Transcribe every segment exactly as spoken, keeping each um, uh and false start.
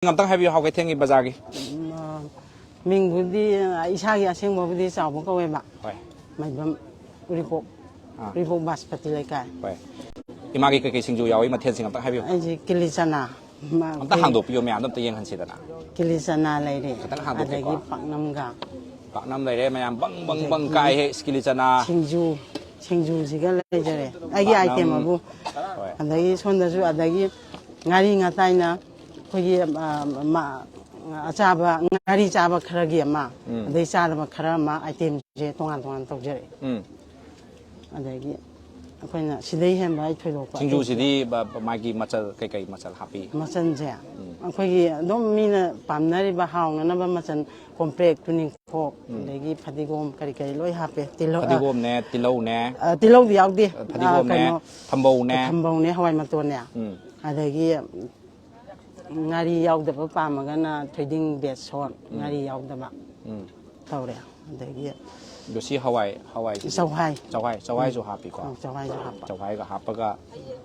ꯑꯝꯇꯪ ꯍꯥꯏꯕꯤꯌꯨ, ꯍꯥꯎ ꯀꯩꯊꯦꯜꯒꯤ ꯕꯖꯥꯔꯒꯤ꯫ ꯎꯝ, ꯑ, ꯃꯤꯡꯕꯨꯗꯤ, ꯑ, ꯏꯁꯥꯒꯤ ꯑꯁꯦꯡꯕꯕꯨꯗꯤ ꯆꯥꯎꯕ ꯀꯧꯋꯦꯕ꯫ ꯍꯣꯏ꯫ ꯃꯥꯏꯕꯝ ꯎꯔꯤꯄꯣꯛ, ꯑꯥ꯫ ꯎꯔꯤꯄꯣꯛ ꯕꯥꯁꯄꯇꯤ ꯂꯩꯀꯥꯏ꯫ ꯍꯣꯏ꯫ ꯏꯃꯥꯒꯤ ꯀꯩꯀꯩ ꯁꯤꯡꯖꯨ ꯌꯥꯎꯏ, ꯃꯊꯦꯜꯁꯤꯡ ꯑꯝꯇꯪ ꯍꯥꯏꯕꯤꯌꯨ꯫ ꯑꯩꯁꯦ ꯀꯤꯂꯤ ꯆꯅꯥ꯫ ꯃ-, ꯑꯝꯇ ꯍꯥꯡꯗꯣꯛꯄꯤꯌꯨ, ꯃꯌꯥꯝꯗꯣ ꯑꯝꯇ ꯌꯦꯡꯍꯟꯁꯤꯗꯅ꯫ ꯀꯤꯂꯤ ꯆꯅꯥ ꯂꯩꯔꯦ꯫ ꯈꯤꯇꯪ ꯍꯥꯡꯗꯣꯛꯀꯦꯀꯣ꯫ ꯑꯗꯒꯤ ꯄꯥꯛꯅꯝꯒ꯫ ꯄꯥꯛꯅꯝ ꯂꯩꯔꯦ, ꯃꯌꯥꯝ ꯕꯪ ꯕꯪ ꯕꯪ ꯑꯗꯒꯤ ꯀꯥꯏꯍꯦ, ꯀꯤꯂꯤ ꯆꯅꯥ꯫ ꯁꯤꯡꯖꯨ, ꯁꯤꯡꯖꯨꯁꯤꯒ ꯂꯩꯖꯔꯦ꯫ ꯑꯩꯒꯤ ꯄꯥꯛꯅꯝ꯫ Item Abu. ꯍꯣꯏ꯫ ꯑꯗꯒꯤ ꯁꯣꯝꯗꯁꯨ, ꯑꯗꯒꯤ ꯉꯥꯔꯤ ꯉꯥꯇꯥꯏꯅ ꯑꯩꯈꯣꯏꯒꯤ, ꯑ, ꯃ-, ꯑꯆꯥꯕ, ꯉꯥꯔꯤ ꯆꯥꯕ ꯈꯔꯒꯤ ꯑꯃ, ꯎꯝ꯫ ꯑꯗꯩ ꯆꯥꯗꯕ ꯈꯔ ꯑꯃ, ꯑꯥꯏꯇꯦꯝꯁꯦ ꯇꯣꯉꯥꯟ ꯇꯣꯉꯥꯟ ꯇꯧꯖꯔꯦ꯫ ꯎꯝ꯫ ꯑꯗꯒꯤ ꯑꯩꯈꯣꯏꯅ ꯁꯤꯗꯩ ꯍꯦꯟꯕ ꯑꯩ ꯊꯣꯏꯗꯣꯛꯄ ꯁꯤꯡꯖꯨꯁꯤꯗꯤ ꯕ-, ꯕ-, ꯃꯥꯒꯤ ꯃꯆꯜ ꯀꯩꯀꯩ ꯃꯆꯜ ꯍꯥꯞꯄꯤ? ꯃꯆꯜꯁꯦ ꯑꯩꯈꯣꯏꯒꯤ ꯑꯗꯨꯝ ꯃꯤꯅ ꯄꯥꯝꯅꯔꯤꯕ ꯍꯥꯎꯅꯅꯕ ꯃꯆꯜ, ꯀꯣꯝꯄ꯭ꯔꯦꯛ, ꯇꯨꯅꯤꯡꯈꯣꯛ, ꯎꯝ꯫ ꯑꯗꯒꯤ ꯐꯗꯤꯒꯣꯝ ꯀꯔꯤ ꯀꯔꯤ ꯂꯣꯏ ꯍꯥꯞꯄꯦ꯫ ꯇꯤꯜꯍꯧ, ꯑ, ꯐꯗꯤꯒꯣꯝꯅꯦ, ꯇꯤꯜꯍꯧꯅꯦ, ꯑ, ꯇꯤꯜꯍꯧꯗꯤ ꯌꯥꯎꯗꯦ꯫ ꯑ, ꯐꯗꯤꯒꯣꯝꯅꯦ, ꯀꯩꯅꯣ, ꯊꯝꯕꯧꯅꯦ꯫ ꯊꯝꯕꯧꯅꯦ, ꯍꯋꯥꯏ ꯃꯇꯣꯟꯅꯦ꯫ ꯎꯝ꯫ ꯑꯗꯒꯤ ꯉꯥꯔꯤ ꯌꯥꯎꯗꯕ ꯄꯥꯝꯃꯒꯅ ꯊꯣꯏꯗꯤꯡ, ꯕꯦꯁꯣꯟ, ꯉꯥꯔꯤ ꯌꯥꯎꯗꯕ ꯎꯝ꯫ ꯇꯧꯔꯦ꯫ ꯑꯗꯒꯤ ꯑꯗꯣ ꯁꯤ ꯍꯋꯥꯏ, ꯍꯋꯥꯏꯁꯤꯗꯤ? ꯆꯧꯍꯥꯏ꯫ ꯆꯧꯍꯥꯏ, ꯆꯧꯍꯥꯏꯁꯨ ꯍꯥꯞꯄꯤꯀꯣ? ꯑꯧ, ꯆꯧꯍꯥꯏꯁꯨ ꯍꯥꯞꯄ꯫ ꯆꯧꯍꯥꯏꯒ ꯍꯥꯞꯄꯒ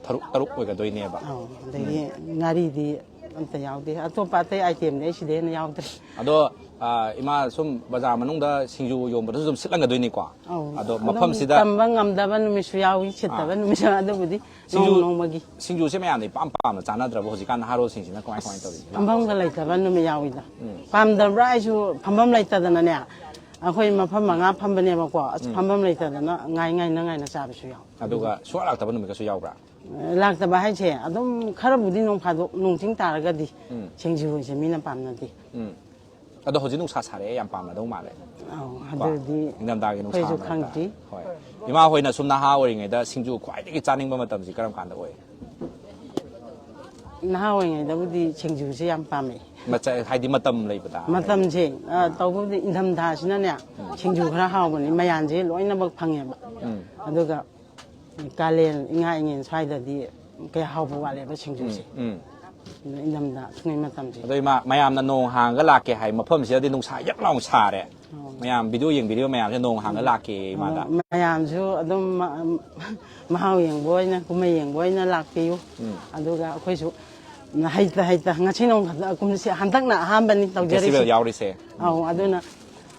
ꯇꯔꯨꯛ, ꯇꯔꯨꯛ ꯑꯣꯏꯒꯗꯣꯏꯅꯦꯕ꯫ ꯑꯧ, ꯑꯗꯒꯤ ꯉꯥꯔꯤꯗꯤ ꯑꯝꯇ ꯌꯥꯎꯗꯦ꯫ ꯑꯇꯣꯞꯄ ꯑꯇꯩ ꯑꯥꯏꯇꯦꯝꯗꯤ ꯑꯩ ꯁꯤꯗꯩ ꯍꯦꯟꯅ ꯌꯥꯎꯗ꯭ꯔꯦ꯫ ꯑꯗꯣ, ꯑ, ꯏꯃꯥ, ꯁꯨꯝ ꯕꯖꯥꯔ ꯃꯅꯨꯡꯗ ꯁꯤꯡꯖꯨ ꯌꯣꯟꯕꯗꯁꯨ ꯑꯗꯨꯝ ꯁꯤꯠꯂꯝꯒꯗꯣꯏꯅꯤꯀꯣ? ꯑꯧ, ꯑꯗꯣ ꯑꯗꯨꯝ ꯃꯐꯝꯁꯤꯗ ꯇꯝꯕ ꯉꯝꯗꯕ ꯅꯨꯃꯤꯠꯁꯨ ꯌꯥꯎꯏ, ꯁꯤꯠꯇꯕ ꯑꯥ꯫ ꯅꯨꯃꯤꯠꯁꯨ, ꯑꯗꯨꯕꯨꯗꯤ ꯁꯤꯡꯖꯨ, ꯅꯣꯡꯃ ꯅꯣꯡꯃꯒꯤ꯫ ꯁꯤꯡꯖꯨꯁꯦ ꯃꯌꯥꯝꯅ ꯏꯄꯥꯝ ꯄꯥꯝꯅ ꯆꯥꯅꯗ꯭ꯔꯕ ꯍꯧꯖꯤꯛꯀꯥꯟ ꯅꯍꯥꯔꯣꯜꯁꯤꯡꯁꯤꯅ ꯀꯃꯥꯏ ꯀꯃꯥꯏꯅ ꯇꯧꯔꯤ? ꯐꯝꯐꯝꯒ ꯂꯩꯇꯕ ꯅꯨꯃꯤꯠ ꯌꯥꯎꯏꯗ꯫ ꯎꯝ꯫ ꯄꯥꯝꯗꯕ꯭ꯔꯥ ꯍꯥꯏꯁꯨ ꯐꯝꯐꯝ ꯂꯩꯇꯗꯅꯅꯦ, ꯑꯩꯈꯣꯏ ꯃꯐꯝ ꯃꯉꯥ ꯐꯝꯕꯅꯦꯕꯀꯣ, ꯑꯁ, ꯐꯝꯐꯝ ꯂꯩꯇꯗꯅ ꯉꯥꯏ ꯉꯥꯏꯅ ꯉꯥꯏꯅ ꯆꯥꯕꯁꯨ ꯌꯥꯎꯏ꯫ ꯑꯗꯨꯒ ꯁꯨꯡꯂꯥꯛ ꯂꯥꯛꯇꯕ ꯅꯨꯃꯤꯠꯀꯁꯨ ꯌꯥꯎꯕ꯭ꯔꯥ? ꯂꯥꯛꯇꯕ ꯍꯥꯏꯁꯦ ꯑꯗꯨꯝ ꯈꯔꯕꯨꯗꯤ ꯅꯣꯡ ꯐꯥꯗꯣꯛ, ꯅꯣꯡ ꯆꯤꯡ ꯇꯥꯔꯒꯗꯤ ꯎꯝ꯫ ꯁꯤꯡꯖꯨꯁꯦ ꯃꯤꯅ ꯄꯥꯝꯅꯗꯦ꯫ ꯎꯝ꯫ ꯑꯗꯣ ꯍꯧꯖꯤꯛ ꯅꯨꯡꯁꯥ ꯁꯥꯔꯛꯑꯦ, ꯌꯥꯝ ꯄꯥꯝꯅꯗꯧ ꯃꯥꯜꯂꯦ꯫ ꯑꯧ, ꯀꯣ? ꯑꯗꯨꯗꯤ ꯅꯤꯡꯊꯝꯊꯥꯒꯤ ꯅꯨꯡꯁꯥ ꯑꯩꯈꯣꯏꯁꯨ ꯃꯔꯛꯇ꯫ ꯈꯪꯗ꯭ꯔꯤ꯫ ꯍꯣꯏ꯫ ꯏꯃꯥ ꯍꯣꯏꯅ ꯁꯨꯝ ꯅꯍꯥ ꯑꯣꯏꯔꯤꯉꯩꯗ ꯁꯤꯡꯖꯨ ꯈ꯭ꯋꯥꯏꯗꯒꯤ ꯆꯥꯅꯤꯡꯕ ꯃꯇꯝꯁꯤ ꯀꯔꯝ ꯀꯥꯟꯗ ꯑꯣꯏ? ꯅꯍꯥ ꯑꯣꯏꯔꯤꯉꯩꯗꯕꯨꯗꯤ ꯁꯤꯡꯖꯨꯁꯦ ꯌꯥꯝ ꯄꯥꯝꯃꯦ꯫ ꯃꯆ-, ꯍꯥꯏꯗꯤ ꯃꯇꯝ ꯂꯩꯕꯗ? ꯃꯇꯝꯁꯦ, ꯑ, ꯇꯧꯕꯕꯨꯗꯤ ꯏꯪꯊꯝꯊꯥꯁꯤꯅꯅꯦ, ꯁꯤꯡꯖꯨ ꯈꯔ ꯍꯥꯎꯕꯅꯤ, ꯃꯌꯥꯟꯁꯦ ꯂꯣꯏꯅꯃꯛ ꯐꯪꯉꯦꯕ꯫ ꯎꯝ꯫ ꯑꯗꯨꯒ ꯀꯥꯂꯦꯟ ꯏꯉꯥ ꯏꯉꯦꯟ ꯁ꯭ꯋꯥꯏꯗꯗꯤ ꯀꯌꯥ ꯍꯥꯎꯕ ꯋꯥꯠꯂꯦꯕ ꯁꯤꯡꯖꯨꯁꯦ꯫ ꯎꯝ꯫ ꯑꯗꯨꯅ ꯏꯪꯊꯝꯊꯥ ꯁꯨꯡꯉꯩ ꯃꯇꯝꯁꯦ꯫ ꯑꯗꯣ ꯏꯃꯥ, ꯃꯌꯥꯝꯅ ꯅꯣꯡ ꯍꯥꯡꯉꯒ ꯂꯥꯛꯀꯦ ꯍꯥꯏ ꯃꯐꯝꯁꯤꯗꯗꯤ ꯅꯨꯡꯁꯥ ꯌꯛ ꯂꯥꯎꯅ ꯁꯥꯔꯦ꯫ ꯑꯧ꯫ ꯃꯌꯥꯝ ꯚꯤꯗꯤꯑꯣ ꯌꯦꯡꯕꯤꯔꯤꯕ ꯃꯌꯥꯝꯁꯦ ꯅꯣꯡ ꯍꯥꯡꯉꯒ ꯂꯥꯛꯀꯦ ꯏꯃꯥꯗ꯫ ꯑꯗꯣ ꯃꯌꯥꯝꯁꯨ ꯑꯗꯨꯝ ꯃ-, ꯃꯍꯥꯎ ꯌꯦꯡꯕ ꯑꯣꯏꯅ, ꯀꯨꯝꯍꯩ ꯌꯦꯡꯕ ꯑꯣꯏꯅ ꯂꯥꯛꯄꯤꯌꯨ꯫ ꯎꯝ꯫ ꯑꯗꯨꯒ ꯑꯩꯈꯣꯏꯁꯨ ꯍꯩꯇ ꯍꯩꯇ ꯉꯁꯤ ꯅꯣꯡ ꯈꯛꯇ ꯀꯨꯝꯁꯤ ꯍꯟꯗꯛꯅ ꯑꯍꯥꯟꯕꯅꯤ ꯇꯧꯖꯔꯤꯁꯦ꯫ ꯐꯦꯁꯇꯤꯚꯦꯜ ꯌꯥꯎꯔꯤꯁꯦ꯫ ꯑꯧ, ꯑꯗꯨꯅ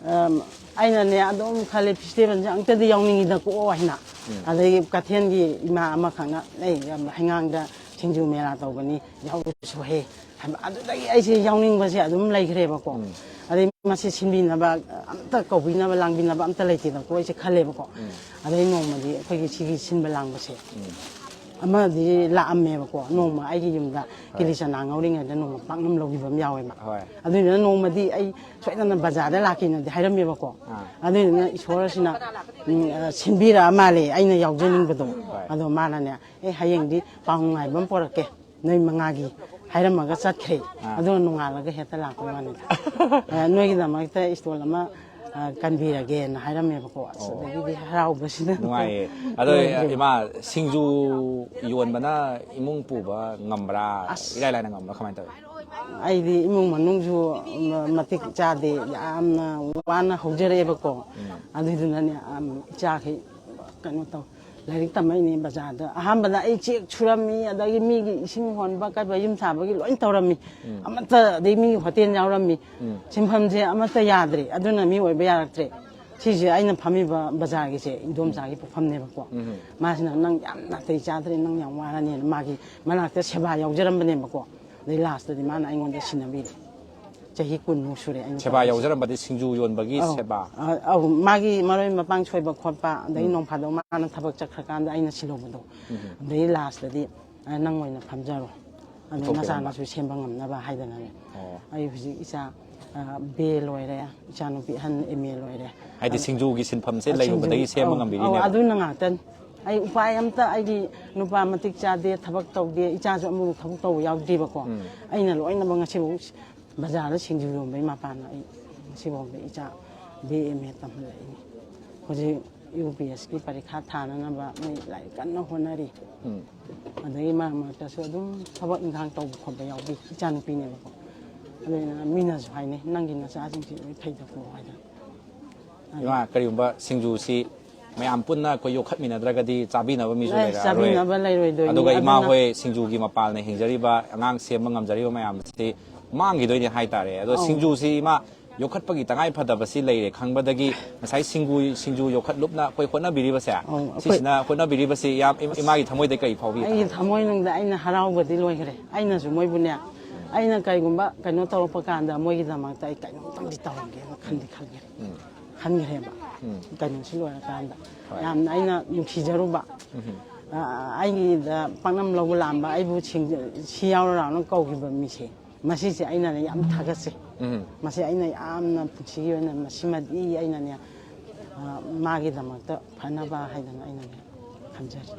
ꯑꯝ, ꯑꯩꯅꯅꯦ ꯑꯗꯨꯝ ꯈꯜꯂꯦ, ꯐꯦꯁꯇꯤꯚꯦꯜꯁꯦ ꯑꯃꯨꯛꯇꯗꯤ ꯌꯥꯎꯅꯤꯡꯉꯤꯗꯀꯣ ꯍꯥꯏꯅ꯫ ꯑꯗꯒꯤ ꯀꯩꯊꯦꯜꯒꯤ ꯏꯃꯥ ꯑꯃꯈꯛꯅ, "ꯑꯩ ꯌꯥꯝ ꯍꯩꯉꯥꯡꯗ ꯁꯤꯡꯖꯨ ꯃꯦꯂꯥ ꯇꯧꯕꯅꯤ, ꯌꯥꯎꯔꯨꯁꯨ ꯍꯦ" ꯍꯥꯏꯕ꯫ ꯑꯗꯨꯗꯒꯤ ꯑꯩꯁꯦ ꯌꯥꯎꯅꯤꯡꯕꯁꯦ ꯑꯗꯨꯝ ꯂꯩꯈ꯭ꯔꯦꯕꯀꯣ꯫ ꯑꯗꯩ ꯃꯁꯤ ꯁꯤꯟꯕꯤꯅꯕ ꯑꯝꯇ, ꯀꯧꯕꯤꯅꯕ ꯂꯥꯡꯕꯤꯅꯕ ꯑꯝꯇ ꯂꯩꯇꯦꯗꯀꯣ ꯑꯩꯁꯦ ꯈꯜꯂꯦꯕꯀꯣ꯫ ꯑꯗꯩ ꯅꯣꯡꯃꯗꯤ ꯑꯩꯈꯣꯏꯒꯤ ꯁꯤꯒꯤ ꯁꯤꯟꯕ ꯂꯥꯡꯕꯁꯦ ꯑꯃꯗꯤ ꯂꯥꯛꯑꯝꯃꯦꯕꯀꯣ꯫ ꯅꯣꯡꯃ ꯑꯩꯒꯤ ꯌꯨꯝꯗ ꯀꯤꯂꯤ ꯆꯅꯥ ꯉꯧꯔꯤꯉꯩꯗ ꯅꯣꯡꯃ ꯄꯥꯛꯅꯝ ꯂꯧꯈꯤꯕ ꯑꯃ ꯌꯥꯎꯋꯦꯕ꯫ ꯍꯣꯏ꯫ ꯑꯗꯨꯗꯨꯅ ꯅꯣꯡꯃꯗꯤ ꯑꯩ ꯁꯣꯏꯗꯅ ꯕꯖꯥꯔꯗ ꯂꯥꯛꯀꯦꯅꯗꯤ ꯍꯥꯏꯔꯝꯃꯦꯕꯀꯣ꯫ ꯑꯗꯨꯗꯨꯅ ꯏꯁꯣꯔꯁꯤꯅ, ꯎꯝ, ꯑ, ꯁꯤꯟꯕꯤꯔꯛꯑ ꯃꯥꯜꯂꯦ, ꯑꯩꯅ ꯌꯥꯎꯖꯅꯤꯡꯕꯗꯣ꯫ ꯑꯗꯣ ꯃꯥꯅꯅꯦ, "ꯑꯦ, ꯍꯌꯦꯡꯗꯤ ꯄꯥꯎ ꯅꯨꯡꯉꯥꯏꯕ ꯑꯃ ꯄꯣꯔꯛꯀꯦ ꯅꯣꯏ ꯃꯉꯥꯒꯤ" ꯍꯥꯏꯔꯝꯃꯒ ꯆꯠꯈ꯭ꯔꯦ꯫ ꯑꯗꯨꯒ ꯅꯣꯡꯉꯥꯜꯂꯒ ꯍꯦꯛꯇ ꯂꯥꯛꯄ ꯋꯥꯅꯤꯗ꯫ ꯑ, "ꯅꯣꯏꯒꯤꯗꯃꯛꯇ ꯏꯁꯇꯣꯜ ꯑꯃ, ꯑ, ꯀꯟꯕꯤꯔꯒꯦꯅ" ꯍꯥꯏꯔꯝꯃꯦꯕꯀꯣ꯫ ꯑꯁ, ꯑꯗꯒꯤꯗꯤ ꯍꯔꯥꯎꯕꯁꯤꯅ ꯅꯨꯡꯉꯥꯏꯌꯦ꯫ ꯑꯗꯣ, ꯏꯃꯥ, ꯁꯤꯡꯖꯨ ꯌꯣꯟꯕꯅ ꯏꯃꯨꯡ ꯄꯨꯕ ꯉꯝꯕ꯭ꯔꯥ? ꯏꯔꯥꯏ ꯂꯥꯏꯅ ꯉꯝꯕ꯭ꯔꯥ? ꯀꯃꯥꯏꯅ ꯇꯧꯋꯤ? ꯑꯩꯗꯤ ꯏꯃꯨꯡ ꯃꯅꯨꯡꯁꯨ ꯃ-, ꯃꯇꯤꯛ ꯆꯥꯗꯦ, ꯌꯥꯝꯅ ꯋꯥꯅ ꯍꯧꯖꯔꯛꯑꯦꯕꯀꯣ꯫ ꯑꯗꯨꯏꯗꯨꯅꯅꯦ, ꯑꯝ, ꯏꯆꯥꯈꯩ ꯀꯩꯅꯣ ꯇꯧ, ꯂꯥꯏꯔꯤꯛ ꯇꯝꯃꯛꯏꯅꯦ ꯕꯖꯥꯔꯗ꯫ ꯑꯍꯥꯟꯕꯗ ꯑꯩ ꯆꯦꯛ ꯁꯨꯔꯝꯃꯤ, ꯑꯗꯒꯤ ꯃꯤꯒꯤ ꯏꯁꯤꯡ ꯍꯣꯟꯕ ꯀꯩꯕ, ꯌꯨꯝ ꯁꯥꯕꯒꯤ ꯂꯣꯏ ꯇꯧꯔꯝꯃꯤ꯫ ꯑꯃꯠꯇ, ꯑꯗꯩ ꯃꯤꯒꯤ ꯍꯣꯇꯦꯜ ꯌꯥꯎꯔꯝꯃꯤ꯫ ꯁꯤꯟꯐꯝꯁꯦ ꯑꯃꯠꯇ ꯌꯥꯗ꯭ꯔꯦ, ꯑꯗꯨꯅ ꯃꯤ ꯑꯣꯏꯕ ꯌꯥꯔꯛꯇ꯭ꯔꯦ꯫ ꯁꯤꯁꯦ ꯑꯩꯅ ꯐꯝꯃꯤꯕ ꯕꯖꯥꯔꯒꯤꯁꯦ ꯏꯗꯣꯝꯆꯥꯒꯤ ꯄꯣꯛꯐꯝꯅꯦꯕꯀꯣ꯫ ꯃꯥꯁꯤꯅ "ꯅꯪ ꯌꯥꯝ ꯅꯥꯇꯩ ꯆꯥꯗ꯭ꯔꯦ, ꯅꯪ ꯌꯥꯝ ꯋꯥꯔꯅꯤꯅ" ꯃꯥꯒꯤ ꯃꯅꯥꯛꯇ ꯁꯦꯕꯥ ꯌꯥꯎꯖꯔꯝꯕꯅꯦꯕꯀꯣ꯫ ꯑꯗꯩ ꯂꯥꯁꯇꯗꯤ ꯃꯥꯅ ꯑꯩꯉꯣꯟꯗ ꯁꯤꯟꯅꯕꯤꯔꯦ꯫ ꯆꯍꯤ ꯀꯨꯟꯃꯨꯛ ꯁꯨꯔꯦ ꯑꯩꯅ ꯁꯦꯕꯥ ꯇꯧꯔꯤꯁꯦ꯫ ꯌꯥꯎꯖꯔꯝꯕꯗꯤ ꯁꯤꯡꯖꯨ ꯌꯣꯟꯕꯒꯤ ꯑꯧ꯫ ꯁꯦꯕꯥ꯫ ꯑ, ꯑꯧ, ꯃꯥꯒꯤ ꯃꯔꯣꯏ ꯃꯄꯥꯡ ꯁꯣꯏꯕ ꯈꯣꯠꯄ, ꯑꯗꯒꯤ ꯅꯣꯡ ꯐꯥꯗꯣꯛ ꯃꯥꯅ ꯊꯕꯛ ꯆꯠꯈ꯭ꯔꯀꯥꯟꯗ ꯑꯩꯅ ꯁꯤꯜꯍꯧꯕꯗꯣ꯫ ꯑꯗꯒꯤ ꯂꯥꯁꯇꯗꯤ, "ꯑ, ꯅꯪ ꯑꯣꯏꯅ ꯐꯝꯖꯔꯣ, ꯑꯗꯩ ꯄꯨꯊꯣꯛꯄꯤꯔꯝꯕ꯫ ꯅꯆꯥꯅꯁꯨ ꯁꯦꯝꯕ ꯉꯝꯅꯕ" ꯍꯥꯏꯗꯅꯅꯦ꯫ ꯑꯣ꯫ ꯑꯩ ꯍꯧꯖꯤꯛ ꯏꯆꯥ, ꯑ, ꯕꯦ ꯂꯣꯏꯔꯦ, ꯏꯆꯥꯅꯨꯄꯤ ꯑꯍꯟ ꯑꯦꯝ ꯑꯦ ꯂꯣꯏꯔꯦ꯫ ꯍꯥꯏꯗꯤ ꯑꯗ-, ꯁꯤꯡꯖꯨꯒꯤ ꯁꯤꯟꯐꯝꯁꯦ ꯑ, ꯂꯩꯔꯨꯕꯗꯒꯤ ꯁꯤꯡꯖꯨ-, ꯁꯦꯝꯕ ꯑꯧ, ꯉꯝꯕꯤꯔꯤꯅꯦꯕ꯫ ꯑꯧ, ꯑꯗꯨꯅ ꯉꯥꯛꯇꯅꯤ꯫ ꯑꯩ ꯎꯄꯥꯏ ꯑꯝꯇ, ꯑꯩꯒꯤ ꯅꯨꯄꯥ ꯃꯇꯤꯛ ꯆꯥꯗꯦ, ꯊꯕꯛ ꯇꯧꯗꯦ, ꯏꯆꯥꯁꯨ ꯑꯃꯨꯛ ꯊꯕꯛ ꯇꯧꯕ ꯌꯥꯎꯗ꯭ꯔꯤꯕꯀꯣ꯫ ꯑꯩꯅ ꯂꯣꯏꯅꯃꯛ ꯉꯁꯤꯐꯥꯎ ꯕꯖꯥꯔꯗ ꯁꯤꯡꯖꯨ ꯌꯣꯟꯕꯒꯤ ꯃꯄꯥꯟꯅ ꯑꯩ ꯉꯁꯤꯐꯥꯎꯗ ꯏꯆꯥ ꯕꯤ ꯑꯦ ꯑꯦꯝ ꯑꯦ ꯇꯝꯍꯜꯂꯛꯏꯅꯤ꯫ ꯍꯧꯖꯤꯛ ꯌꯨ ꯄꯤ ꯑꯦꯁꯀꯤ ꯄꯔꯤꯈꯥ ꯊꯥꯅꯅꯕ ꯃꯣꯏ ꯂꯥꯏꯔꯤꯛ ꯀꯟꯅ ꯍꯣꯠꯅꯔꯤ꯫ ꯑꯗꯒꯤ ꯃꯔꯛ ꯃꯔꯛꯇꯁꯨ ꯑꯗꯨꯝ ꯊꯕꯛ ꯏꯪꯈꯥꯡ ꯇꯧꯕ ꯈꯣꯠꯄ ꯌꯥꯎꯕꯤ, ꯏꯆꯥꯅꯨꯄꯤꯅꯦꯕꯀꯣ꯫ ꯑꯗꯨꯅ ꯃꯤꯅꯁꯨ ꯍꯥꯏꯅꯩ, "ꯅꯪꯒꯤ ꯅꯆꯥꯁꯤꯡꯁꯤ ꯂꯣꯏ ꯐꯩꯗꯀꯣ" ꯍꯥꯏꯗꯅ꯫ ꯏꯃꯥ, ꯀꯔꯤꯒꯨꯝꯕ ꯁꯤꯡꯖꯨꯁꯤ ꯃꯌꯥꯝ ꯄꯨꯟꯅ ꯑꯩꯈꯣꯏ ꯌꯣꯛꯈꯠꯃꯤꯟꯅꯗ꯭ꯔꯒꯗꯤ ꯆꯥꯕꯤꯅꯕ ꯃꯤꯁꯨ ꯑꯦ, ꯂꯩꯔꯛꯑꯔꯣꯏ꯫ ꯆꯥꯕꯤꯅꯕ ꯂꯩꯔꯣꯏꯗꯣꯏꯅꯤ꯫ ꯑꯗꯨꯒ ꯏꯃꯥ ꯑꯗꯨꯅ ꯍꯣꯏ ꯁꯤꯡꯖꯨꯒꯤ ꯃꯄꯥꯜꯅ ꯍꯤꯡꯖꯔꯤꯕ, ꯑꯉꯥꯡ ꯁꯦꯝꯕ ꯉꯝꯖꯔꯤꯕ ꯃꯌꯥꯝꯁꯤ ꯃꯥꯡꯈꯤꯗꯣꯏꯅꯦ ꯍꯥꯏꯇꯥꯔꯦ꯫ ꯑꯗꯣ ꯑꯧ꯫ ꯁꯤꯡꯖꯨꯁꯤ ꯏꯃꯥ ꯌꯣꯛꯈꯠꯄꯒꯤ ꯇꯉꯥꯏ ꯐꯗꯕꯁꯤ ꯂꯩꯔꯦ ꯈꯪꯕꯗꯒꯤ ꯉꯁꯥꯏ ꯁꯤꯡꯖꯨ, ꯁꯤꯡꯖꯨ ꯌꯣꯛꯈꯠꯂꯨꯞꯅ ꯑꯩꯈꯣꯏ ꯍꯣꯠꯅꯕꯤꯔꯤꯕꯁꯦ, ꯑꯧ, ꯑꯩꯈꯣꯏ ꯁꯤꯁꯤꯅ ꯍꯣꯠꯅꯕꯤꯔꯤꯕꯁꯤ ꯌꯥꯝ ꯏꯃꯥꯒꯤ ꯊꯃꯣꯏꯗ ꯀꯔꯤ ꯐꯥꯎꯕꯤ? ꯑꯩꯒꯤ ꯊꯃꯣꯏꯅꯨꯡꯗ ꯑꯩꯅ ꯍꯔꯥꯎꯕꯗꯤ ꯂꯣꯏꯈ꯭ꯔꯦ꯫ ꯑꯩꯅꯁꯨ ꯃꯣꯏꯕꯨꯅꯦ, ꯑꯩꯅ ꯀꯩꯒꯨꯝꯕ ꯀꯩꯅꯣ ꯇꯧꯔꯛꯄ ꯀꯥꯟꯗ ꯃꯣꯏꯒꯤꯗꯃꯛꯇ ꯑꯩ ꯀꯩꯅꯣꯝꯇꯪꯗꯤ ꯇꯧꯔꯝꯒꯦꯅ ꯈꯟꯗꯤ ꯈꯟꯈ꯭ꯔꯦ꯫ ꯈꯟꯈ꯭ꯔꯦꯕ꯫ ꯀꯩꯅꯣꯁꯤ ꯂꯣꯏꯔꯀꯥꯟꯗ ꯍꯣꯏ꯫ ꯌꯥꯝꯅ ꯑꯩꯅ ꯅꯨꯡꯁꯤꯖꯔꯨꯕ, ꯑ, ꯑꯩꯒꯤꯗ ꯄꯥꯛꯅꯝ ꯂꯧꯕ ꯂꯥꯛꯑꯝꯕ, ꯑꯩꯕꯨ ꯁꯤꯡ-, ꯁꯤ ꯌꯥꯎꯔꯨ ꯂꯥꯎꯅ ꯀꯧꯈꯤꯕ ꯃꯤꯁꯦ, ꯃꯁꯤꯁꯦ ꯑꯩꯅꯅꯦ ꯌꯥꯝ ꯊꯥꯒꯠꯆꯩ꯫ ꯃꯁꯤ ꯑꯩꯅ ꯌꯥꯝꯅ ꯄꯨꯟꯁꯤꯒꯤ ꯑꯣꯏꯅ ꯃꯁꯤꯃꯗꯤ ꯑꯩꯅꯅꯦ, ꯑ, ꯃꯥꯒꯤꯗꯃꯛꯇ ꯐꯅꯕ ꯍꯥꯏꯗꯅ ꯑꯩꯅꯅꯦ ꯈꯟꯖꯔꯤ꯫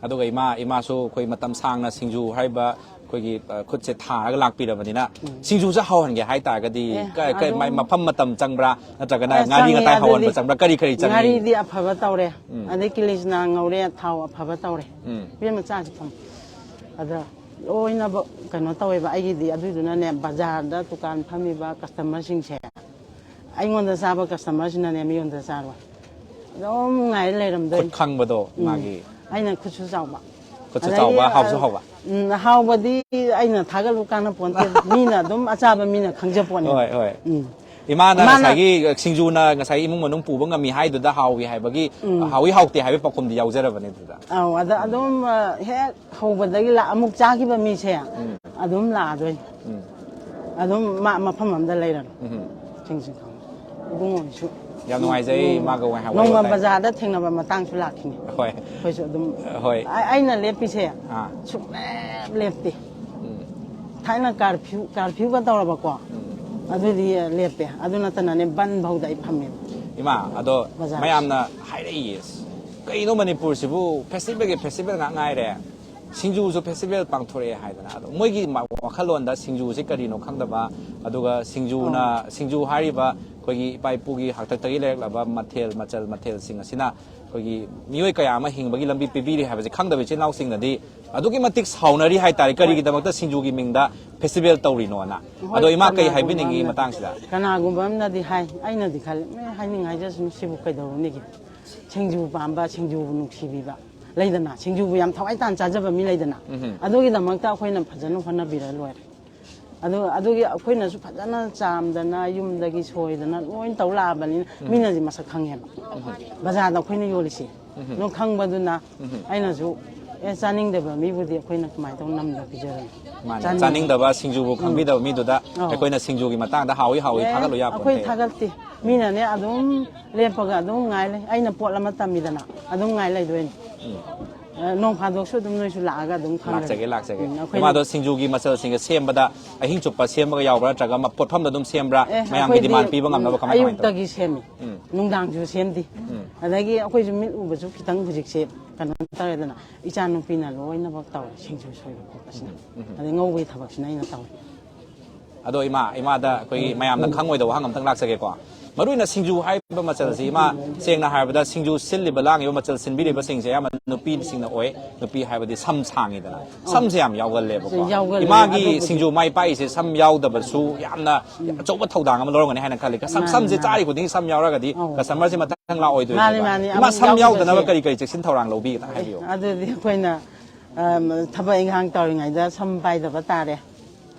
ꯑꯗꯨꯒ ꯏꯃꯥ, ꯏꯃꯥꯁꯨ ꯑꯩꯈꯣꯏ ꯃꯇꯝ ꯁꯥꯡꯅ ꯁꯤꯡꯖꯨ ꯍꯥꯏꯔꯤꯕ ꯑꯩꯈꯣꯏꯒꯤ, ꯑ, ꯈꯨꯠꯁꯦ ꯊꯥꯔꯒ ꯂꯥꯛꯄꯤꯔꯕꯅꯤꯅ, ꯁꯤꯡꯖꯨꯁꯦ ꯍꯥꯎꯍꯟꯒꯦ ꯍꯥꯏ ꯇꯥꯔꯒꯗꯤ ꯑꯦ, ꯀ-, ꯀ-, ꯑꯗꯨꯝ ꯃꯥꯏ ꯃꯐꯝ ꯃꯇꯝ ꯆꯪꯕ꯭ꯔꯥ, ꯅꯠꯇ꯭ꯔꯒꯅ ꯑꯦ, ꯉꯥꯔꯤ ꯆꯪꯉꯤ꯫ ꯉꯇꯥꯏ ꯍꯥꯎꯍꯟꯕ ꯑꯗꯨꯗꯤ ꯆꯪꯕ꯭ꯔꯥ, ꯀꯔꯤ ꯀꯔꯤ ꯆꯪꯉꯤ? ꯉꯥꯔꯤꯗꯤ ꯑꯐꯕ ꯇꯧꯔꯦ, ꯑꯗꯩ ꯀꯤꯂꯤꯆꯅꯥ ꯉꯧꯔꯦ, ꯊꯥꯎ ꯑꯐꯕ ꯇꯧꯔꯦ꯫ ꯎꯝ꯫ ꯏꯕꯦꯝꯃ ꯆꯥꯁꯤ ꯐꯝ꯫ ꯑꯗ ꯂꯣꯏꯅꯃꯛ ꯀꯩꯅꯣ ꯇꯧꯋꯦꯕ ꯑꯩꯒꯤꯗꯤ꯫ ꯑꯗꯨꯏꯗꯨꯅꯅꯦ, ꯕꯖꯥꯔꯗ ꯗꯨꯀꯥꯟ ꯐꯝꯃꯤꯕ ꯀꯁꯇꯃꯔꯁꯤꯡꯁꯦ, ꯑꯩꯉꯣꯟꯗ ꯆꯥꯕ ꯀꯁꯇꯃꯔꯁꯤꯅꯅꯦ ꯃꯤꯉꯣꯟꯗ ꯆꯥꯔꯣꯏ, ꯑꯗꯨꯝ ꯉꯥꯏ ꯂꯩꯔꯝꯗꯣꯏꯅꯤ꯫ ꯈꯨꯠ ꯈꯪꯕꯗꯣ ꯃꯥꯒꯤ꯫ ꯑꯩꯅ ꯈꯨꯠꯁꯨ ꯆꯥꯎꯕ꯫ ꯈꯨꯠꯁꯨ ꯑꯗꯒꯤ, ꯆꯥꯎꯕ, ꯍꯥꯎꯁꯨ ꯑ, ꯍꯥꯎꯕ꯫ ꯎꯝ, ꯍꯥꯎꯕꯗꯤ ꯑꯩꯅ ꯊꯥꯒꯠꯂꯨ ꯀꯥꯟꯅ ꯄꯣꯟꯇꯦ꯫ ꯃꯤꯅ ꯑꯗꯨꯝ, ꯑꯆꯥꯕ ꯃꯤꯅ ꯈꯪꯖꯄꯣꯠꯅꯦ꯫ ꯍꯣꯏ, ꯍꯣꯏ꯫ ꯎꯝ꯫ ꯏꯃꯥꯅ ꯃꯥꯅ ꯉꯁꯥꯏꯒꯤ ꯁꯤꯡꯖꯨꯅ ꯉꯁꯥꯏ ꯏꯃꯨꯡ ꯃꯅꯨꯡ ꯄꯨꯕ ꯉꯝꯃꯤ ꯍꯥꯏꯗꯨꯗ ꯍꯥꯎꯏ ꯍꯥꯏꯕꯒꯤ, ꯍꯥꯎꯏ ꯍꯥꯎꯇꯦ ꯍꯥꯏꯕꯒꯤ ꯄꯥꯎꯈꯨꯝꯗꯤ ꯌꯥꯎꯖꯔꯕꯅꯦ ꯑꯗꯨꯗ꯫ ꯑꯧ, ꯑꯗ ꯑꯗꯨꯝ, ꯑ, ꯍꯦꯛ ꯍꯧꯕꯗꯒꯤ ꯂꯥ-, ꯑꯃꯨꯛ ꯆꯥꯈꯤꯕ ꯃꯤꯁꯦ ꯑꯗꯨꯝ ꯂꯥꯛꯑꯗꯣꯏꯅꯤ꯫ ꯑꯗꯨꯝ ꯃꯥ ꯃꯐꯝ ꯑꯃꯗ ꯂꯩꯔꯅꯤ꯫ ꯁꯤꯡꯁꯤꯡ ꯈꯪꯉꯤ꯫ ꯏꯕꯨꯡꯉꯣꯁꯨ ꯌꯥꯝ ꯅꯨꯡꯉꯥꯏꯖꯩ ꯏꯃꯥꯒ ꯋꯥꯔꯤ ꯅꯣꯡꯃ ꯋꯥꯇꯥꯏ꯫ ꯕꯖꯥꯔꯗ ꯊꯦꯡꯅꯕ ꯃꯇꯥꯡꯁꯨ ꯂꯥꯛꯈꯤꯅꯤ꯫ ꯍꯣꯏ꯫ ꯑꯩꯈꯣꯏꯁꯨ ꯑꯗꯨꯝ ꯍꯣꯏ꯫ ꯑ-, ꯑꯩꯅ ꯂꯦꯞꯄꯤꯁꯦ ꯑꯥ꯫ ꯁꯨꯡꯂꯦꯞ ꯂꯦꯞꯇꯦ꯫ ꯊꯥꯏꯅ ꯀꯥꯔꯐ꯭ꯌꯨ, ꯀꯥꯔꯐ꯭ꯌꯨꯒ ꯇꯧꯔꯕꯀꯣ, ꯑꯗꯨꯗꯤ ꯂꯦꯞꯄꯦ꯫ ꯑꯗꯨ ꯅꯠꯇꯅꯅꯦ, ꯕꯟ ꯐꯥꯎꯗ ꯑꯩ ꯐꯝꯃꯦꯕ꯫ ꯏꯃꯥ, ꯑꯗꯣ ꯕꯖꯥꯔ꯫ ꯃꯌꯥꯝꯅ ꯍꯥꯏꯔꯛꯏꯌꯦ, "ꯀꯩꯅꯣ ꯃꯅꯤꯄꯨꯔꯁꯤꯕꯨ ꯐꯦꯁꯇꯤꯚꯦꯜꯒꯤ ꯐꯦꯁꯇꯤꯚꯦꯜ ꯉꯥꯛ ꯉꯥꯏꯔꯦ, ꯁꯤꯡꯖꯨꯁꯨ ꯐꯦꯁꯇꯤꯚꯦꯜ ꯄꯥꯡꯊꯣꯔꯛꯑꯦ" ꯍꯥꯏꯗꯅ꯫ ꯑꯗꯣ ꯃꯣꯏꯒꯤ ꯃ-, ꯋꯥꯈꯜꯂꯣꯟꯗ ꯁꯤꯡꯖꯨꯁꯤ ꯀꯔꯤꯅꯣ ꯈꯪꯗꯕ, ꯑꯗꯨꯒ ꯁꯤꯡꯖꯨꯅ, ꯁꯤꯡꯖꯨ ꯍꯥꯏꯔꯤꯕ ꯑꯩꯈꯣꯏꯒꯤ ꯏꯄꯥ ꯏꯄꯨꯒꯤ ꯍꯥꯛꯇꯛꯇꯒꯤ ꯂꯩꯔꯛꯂꯕ ꯃꯊꯦꯜ, ꯃꯆꯜ ꯃꯊꯦꯜꯁꯤꯡ ꯑꯁꯤꯅ ꯑꯩꯈꯣꯏꯒꯤ ꯃꯤꯑꯣꯏ ꯀꯌꯥ ꯑꯃ ꯍꯤꯡꯕꯒꯤ ꯂꯝꯕꯤ ꯄꯤꯕꯤꯔꯤ ꯍꯥꯏꯕꯁꯤ ꯈꯪꯗꯕ ꯏꯆꯤꯜ ꯏꯅꯥꯎꯁꯤꯡꯅꯗꯤ ꯑꯗꯨꯛꯀꯤ ꯃꯇꯤꯛ ꯁꯥꯎꯅꯔꯤ ꯍꯥꯏꯇꯥꯔꯦ, "ꯀꯔꯤꯒꯤꯗꯃꯛꯇ ꯁꯤꯡꯖꯨꯒꯤ ꯃꯤꯡꯗ ꯐꯦꯁꯇꯤꯚꯦꯜ ꯇꯧꯔꯤꯅꯣꯅ?" ꯍꯣꯏ, ꯑꯗꯣ ꯏꯃꯥ, ꯀꯩ ꯀꯅꯥꯒꯨꯝꯕ ꯍꯥꯏꯕꯤꯅꯤꯡꯉꯤ ꯑꯃꯅꯗꯤ, ꯃꯇꯥꯡꯁꯤꯗ? ꯀꯅꯥꯒꯨꯝꯕ ꯑꯃꯅꯗꯤ ꯍꯥꯏ, ꯑꯩꯅꯗꯤ ꯈꯜꯂꯤ, "ꯑꯦ, ꯍꯥꯏꯅꯤꯡ ꯍꯥꯏꯖꯁꯅꯨ, ꯁꯤꯕꯨ ꯀꯩꯗꯧꯔꯨꯅꯤꯒꯦ?" ꯁꯤꯡꯖꯨ ꯄꯥꯝꯕ, ꯁꯤꯡꯖꯨꯕꯨ ꯅꯨꯡꯁꯤꯕꯤꯕ ꯂꯩꯗꯅ, ꯁꯤꯡꯖꯨꯕꯨ ꯌꯥꯝ ꯊꯋꯥꯏ ꯇꯥꯅ ꯆꯥꯖꯕ ꯃꯤ ꯂꯩꯗꯅ, ꯎꯝ꯫ ꯑꯗꯨꯒꯤꯗꯃꯛꯇ ꯑꯩꯈꯣꯏꯅ ꯐꯖꯅ ꯍꯣꯠꯅꯕꯤꯔ ꯂꯣꯏꯔꯦ꯫ ꯑꯗꯨ, ꯑꯗꯨꯒꯤ ꯑꯩꯈꯣꯏꯅꯁꯨ ꯐꯖꯅ ꯆꯥꯝꯗꯅ, ꯌꯨꯝꯗꯒꯤ ꯁꯣꯏꯗꯅ ꯂꯣꯏ ꯇꯧ ꯂꯥꯛꯑꯕꯅꯤꯅ, ꯎꯝ꯫ ꯃꯤꯅꯗꯤ ꯃꯁꯛ ꯈꯪꯉꯦꯕ꯫ ꯎꯝ꯫ ꯕꯖꯥꯔꯗ ꯑꯩꯈꯣꯏꯅ ꯌꯣꯜꯂꯤꯁꯦ꯫ ꯎꯝ꯫ ꯑꯗꯨꯝ ꯈꯪꯕꯗꯨꯅ ꯎꯝ꯫ ꯑꯩꯅꯁꯨ, "ꯑꯦ, ꯆꯥꯅꯤꯡꯗꯕ ꯃꯤꯕꯨꯗꯤ ꯑꯩꯈꯣꯏꯅ ꯀꯃꯥꯏꯅ ꯇꯧꯅ ꯅꯝꯗꯅ ꯄꯤꯖꯔꯨꯅꯤ?" ꯃꯥꯅꯦ꯫ ꯆꯥꯅꯤꯡ- ꯆꯥꯅꯤꯡꯗꯕ ꯁꯤꯡꯖꯨꯕꯨ ꯎꯝ꯫ ꯈꯪꯕꯤꯗꯕ ꯃꯤꯗꯨꯗ ꯑꯧ꯫ ꯑꯩꯈꯣꯏꯅ ꯁꯤꯡꯖꯨꯒꯤ ꯃꯇꯥꯡꯗ ꯍꯥꯎꯏ ꯍꯥꯎꯏ ꯑꯦ, ꯊꯥꯒꯠꯂꯨ ꯌꯥꯄꯣꯟꯇꯦ꯫ ꯑꯩꯈꯣꯏ ꯊꯥꯒꯠꯇꯦ꯫ ꯃꯤꯅꯅꯦ ꯑꯗꯨꯝ ꯂꯦꯞꯄꯒ ꯑꯗꯨꯝ ꯉꯥꯏ ꯂꯩ꯫ ꯑꯩꯅ ꯄꯣꯠ ꯑꯃ ꯇꯝꯃꯤꯗꯅ ꯑꯗꯨꯝ ꯉꯥꯏ ꯂꯩꯗꯣꯏꯅꯤ꯫ ꯎꯝ꯫ ꯑ, ꯅꯣꯡ ꯐꯥꯗꯣꯛꯁꯨ ꯑꯗꯨꯝ ꯅꯣꯏꯁꯨ ꯂꯥꯛꯑꯒ ꯑꯗꯨꯝ ꯈꯪꯒꯅꯤ꯫ ꯂꯥꯛꯆꯒꯦ, ꯂꯥꯛꯆꯒꯦ꯫ ꯎꯝ, ꯑꯩꯈꯣꯏꯅ ꯏꯃꯥꯗꯣ ꯁꯤꯡꯖꯨꯒꯤ ꯃꯆꯜꯁꯤꯡꯁꯦ ꯁꯦꯝꯕꯗ ꯑꯍꯤꯡ ꯆꯨꯞꯄ ꯁꯦꯝꯃꯒ ꯌꯥꯎꯕ꯭ꯔꯥ, ꯅꯠꯇ꯭ꯔꯒ ꯃ-, ꯄꯣꯠꯐꯝꯗ ꯑꯗꯨꯝ ꯁꯦꯝꯕ꯭ꯔꯥ? ꯑꯦ, ꯃꯌꯥꯝꯒꯤ ꯑꯩꯈꯣꯏꯗꯤ, demand ꯄꯤꯕ ꯉꯝꯅꯕ ꯎꯝ, ꯀꯃꯥꯏ, ꯀꯃꯥꯏ ꯇꯧꯏ? ꯑꯌꯨꯛꯇꯒꯤ ꯁꯦꯝꯃꯤ꯫ ꯎꯝ꯫ ꯅꯨꯡꯗꯥꯡꯁꯨ ꯁꯦꯝꯗꯤ꯫ ꯎꯝ꯫ ꯑꯗꯒꯤ ꯑꯩꯈꯣꯏꯁꯨ ꯃꯤꯠ ꯎꯕꯁꯨ ꯈꯤꯇꯪ ꯍꯧꯖꯤꯛꯁꯦ ꯀꯩꯅꯣ ꯇꯧꯔꯦꯗꯅ, ꯏꯆꯥ ꯅꯨꯄꯤꯅ ꯂꯣꯏꯅꯃꯛ ꯇꯧꯔꯦ, ꯁꯤꯡꯖꯨ ꯁꯣꯏꯕ ꯈꯣꯠꯄꯁꯤꯅ꯫ ꯎꯝ, ꯎꯝ꯫ ꯑꯗꯩ ꯉꯧꯕꯒꯤ ꯊꯕꯛꯁꯤꯅ ꯑꯩꯅ ꯇꯧꯔꯦ꯫ ꯑꯗꯣ ꯏꯃꯥ, ꯏꯃꯥꯗ ꯑꯩꯈꯣꯏꯒꯤ ꯃꯌꯥꯝꯅ ꯈꯪꯉꯣꯏꯗꯧꯕ ꯋꯥꯍꯪ ꯑꯝꯇꯪ ꯂꯥꯛꯆꯒꯦꯀꯣ꯫ ꯃꯔꯨ ꯑꯣꯏꯅ ꯁꯤꯡꯖꯨ ꯍꯥꯏꯕ ꯃꯆꯜꯁꯤ, ꯏꯃꯥ, ꯁꯦꯡꯅ ꯍꯥꯏꯔꯕꯗ ꯁꯤꯡꯖꯨ ꯁꯤꯜꯂꯤꯕ, ꯂꯥꯡꯉꯤꯕ, ꯃꯆꯜ ꯁꯤꯟꯕꯤꯔꯤꯕꯁꯤꯡꯁꯦ ꯑꯌꯥꯝꯕ ꯅꯨꯄꯤꯁꯤꯡꯅ ꯑꯣꯏ꯫ ꯅꯨꯄꯤ ꯍꯥꯏꯕꯗꯤ ꯁꯝ ꯁꯥꯡꯉꯤꯗꯅ, ꯁꯝꯁꯦ ꯌꯥꯝ ꯌꯥꯎꯒꯜꯂꯦꯕꯀꯣ꯫ ꯌꯥꯎꯒꯜꯂꯦ, ꯏꯃꯥꯒꯤ ꯑꯗꯨꯕꯨꯗꯤ꯫ ꯁꯤꯡꯖꯨ ꯃꯥꯏ ꯄꯥꯛꯏꯁꯦ ꯁꯝ ꯌꯥꯎꯗꯕꯁꯨ ꯌꯥꯝꯅ ꯑꯆꯧꯕ ꯊꯧꯗꯥꯡ ꯑꯃ ꯂꯧꯔꯝꯒꯅꯤ ꯍꯥꯏꯅ ꯈꯜꯂꯤ꯫ ꯁꯝ-, ꯃꯥꯅꯤ, ꯁꯝꯁꯦ ꯃꯥꯅꯤ꯫ ꯆꯥꯔꯤ ꯈꯨꯗꯤꯡꯒꯤ ꯁꯝ ꯌꯥꯎꯔꯒꯗꯤ ꯑꯧ꯫ Customerꯁꯦ ꯃꯊꯪ ꯂꯥꯛꯑꯣꯏꯗꯣꯏꯅꯦꯕ꯫ ꯃꯥꯅꯤ, ꯃꯥꯅꯤ, ꯏꯃꯥ, ꯑꯃꯨꯛ ꯁꯝ ꯌꯥꯎꯗꯅꯕ ꯌꯥꯎꯗꯕꯁꯦ꯫ ꯀꯔꯤ ꯀꯔꯤ ꯆꯦꯛꯁꯤꯟ ꯊꯧꯔꯥꯡ ꯂꯧꯕꯤꯒꯦ? ꯑꯦ, ꯍꯥꯏꯕꯤꯌꯨ꯫ ꯑꯗꯨꯗꯤ ꯑꯩꯈꯣꯏꯅ, ꯑꯝ, ꯊꯕꯛ ꯏꯪꯈꯥꯡ ꯇꯧꯔꯤꯉꯩꯗ ꯁꯝ ꯄꯥꯏꯗꯕ ꯇꯥꯔꯦ,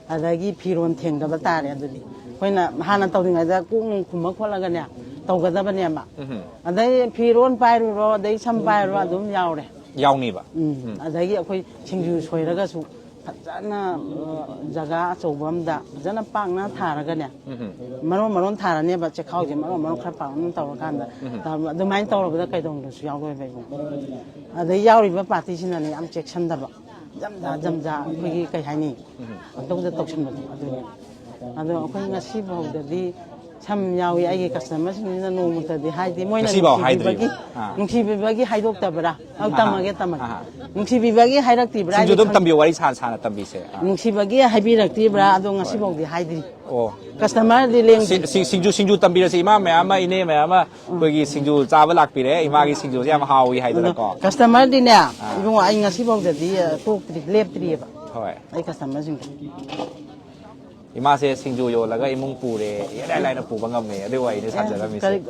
ꯑꯗꯒꯤ ꯐꯤꯔꯣꯟ ꯊꯦꯡꯗꯕ ꯇꯥꯔꯦ꯫ ꯑꯗꯨꯗꯤ ꯑꯩꯈꯣꯏꯅ ꯍꯥꯟꯅ ꯇꯧꯔꯤꯉꯩꯗ ꯀꯣꯛ ꯅꯨꯡ ꯈꯨꯝꯃ ꯈꯣꯠꯂꯒꯅꯦ ꯇꯧꯒꯗꯕꯅꯦꯕ꯫ ꯎꯝ꯫ ꯑꯗꯩ ꯐꯤꯔꯣꯟ ꯄꯥꯏꯔꯨꯔꯣ, ꯑꯗꯩ ꯁꯝ ꯄꯥꯏꯔꯨꯔꯣ, ꯑꯗꯨꯝ ꯌꯥꯎꯔꯦ꯫ ꯌꯥꯎꯅꯤꯕ? ꯎꯝ꯫ ꯎꯝ꯫ ꯑꯗꯒꯤ ꯑꯩꯈꯣꯏ ꯁꯤꯡꯖꯨ ꯁꯣꯏꯔꯒꯁꯨ ꯐꯖꯅ, ꯑ, ꯖꯒꯥ ꯑꯆꯧꯕ ꯑꯃꯗ ꯐꯖꯅ ꯄꯥꯛꯅ ꯊꯥꯔꯒꯅꯦ, ꯎꯝ꯫ ꯃꯔꯣꯟ ꯃꯔꯣꯟ ꯊꯥꯔꯅꯦꯕ, ꯆꯦꯈꯥꯎꯁꯦ ꯃꯔꯣꯟ ꯃꯔꯣꯟ ꯈꯔ ꯄꯥꯛꯅ ꯇꯧꯔꯀꯥꯟꯗ꯫ ꯎꯝ꯫ ꯑꯗꯨꯃꯥꯏꯅ ꯇꯧꯔꯕꯗ ꯀꯩꯗꯧꯅꯨꯡꯗꯁꯨ ꯌꯥꯎꯔꯣꯏꯕ ꯏꯕꯨꯡꯉꯣ꯫ ꯑꯗꯩ ꯌꯥꯎꯔꯤꯕ ꯄꯥꯔꯇꯤꯁꯤꯅꯅꯦ ꯌꯥꯝ ꯆꯦꯛꯁꯤꯟꯗꯕ, ꯖꯝꯖꯥ ꯖꯝꯖꯥ, ꯑꯩꯈꯣꯏꯒꯤ ꯀꯩ ꯍꯥꯏꯅꯤ, ꯎꯝ꯫ ꯄꯪꯇꯧꯗ ꯇꯧꯁꯟꯕꯗꯣ ꯑꯗꯨꯅꯦ꯫ ꯑꯗꯣ ꯑꯩꯈꯣꯏ ꯉꯁꯤ ꯐꯥꯎꯗꯗꯤ ꯁꯝ ꯌꯥꯎꯏ, ꯑꯩꯒꯤ customerꯁꯤꯡꯁꯤꯅ ꯅꯣꯡꯃꯇꯗꯤ ꯍꯥꯏꯗꯤ, ꯃꯣꯏꯅ ꯉꯁꯤꯐꯥꯎ ꯅꯨꯡꯁꯤꯕꯤꯕꯒꯤ, ꯍꯥꯏꯗ꯭ꯔꯤꯕ? ꯑꯥ꯫ ꯅꯨꯡꯁꯤꯕꯤꯕꯒꯤ ꯍꯥꯏꯗꯣꯛꯇꯕ꯭ꯔꯥ? ꯑꯧ, ꯑꯍꯥ, ꯇꯝꯃꯒꯦ, ꯇꯝꯃꯒꯦ꯫ ꯑꯍꯥ꯫ ꯅꯨꯡꯁꯤꯕꯤꯕꯒꯤ ꯍꯥꯏꯔꯛꯇ꯭ꯔꯤꯕ꯭ꯔꯥ ꯁꯤꯡꯖꯨ ꯍꯥꯏꯗꯤ ꯑꯗꯨꯝ ꯈꯪ-, ꯇꯝꯕꯤꯌꯨ, ꯋꯥꯔꯤ ꯁꯥ-, ꯁꯥꯅ ꯇꯝꯕꯤꯁꯦ꯫ ꯑꯥ꯫ ꯅꯨꯡꯁꯤꯕꯒꯤ ꯍꯥꯏꯕꯤꯔꯛꯇ꯭ꯔꯤꯕ꯭ꯔꯥ? ꯑꯗꯣ ꯍꯣꯏ꯫ ꯉꯁꯤꯐꯥꯎꯗꯤ ꯍꯥꯏꯗ꯭ꯔꯤ꯫ ꯑꯣ꯫ Customerꯗꯤ ꯂꯦꯡꯗ꯭ꯔꯤ꯫ ꯁꯤ-, ꯁꯤ-, ꯁꯤꯡꯖꯨ, ꯁꯤꯡꯖꯨ ꯇꯝꯕꯤꯔꯁꯤ꯫ ꯏꯃꯥ ꯃꯌꯥꯝ ꯑꯃ, ꯏꯅꯦ ꯃꯌꯥꯝ ꯑꯃ, ꯎꯝ꯫ ꯑꯩꯈꯣꯏꯒꯤ ꯁꯤꯡꯖꯨ ꯆꯥꯕ ꯂꯥꯛꯄꯤꯔꯦ꯫ ꯏꯃꯥꯒꯤ ꯁꯤꯡꯖꯨꯁꯦ ꯌꯥꯝ ꯍꯥꯎꯏ ꯍꯥꯏꯗꯅꯀꯣ꯫ ꯑꯗꯣ customerꯗꯤꯅꯦ, ꯑꯥ꯫ ꯏꯕꯨꯡꯉꯣ, ꯑꯩ ꯉꯁꯤꯐꯥꯎꯗꯗꯤ, ꯑ, ꯇꯣꯛꯇ꯭ꯔꯤ, ꯂꯦꯞꯇ꯭ꯔꯤꯑꯕ꯫ ꯍꯣꯏ꯫ ꯑꯩ customerꯁꯤꯡꯗꯣ꯫ ꯏꯃꯥꯁꯦ ꯁꯤꯡꯖꯨ ꯌꯣꯜꯂꯒ ꯏꯃꯨꯡ ꯄꯨꯔꯦ, ꯏꯔꯥꯏ ꯂꯥꯏꯅ ꯄꯨꯕ ꯉꯝꯃꯦ, ꯑꯗꯨꯒꯤ ꯋꯥꯔꯤꯅꯤ ꯁꯥꯖꯔꯝꯃꯤꯁꯦ꯫ ꯀꯔꯤ,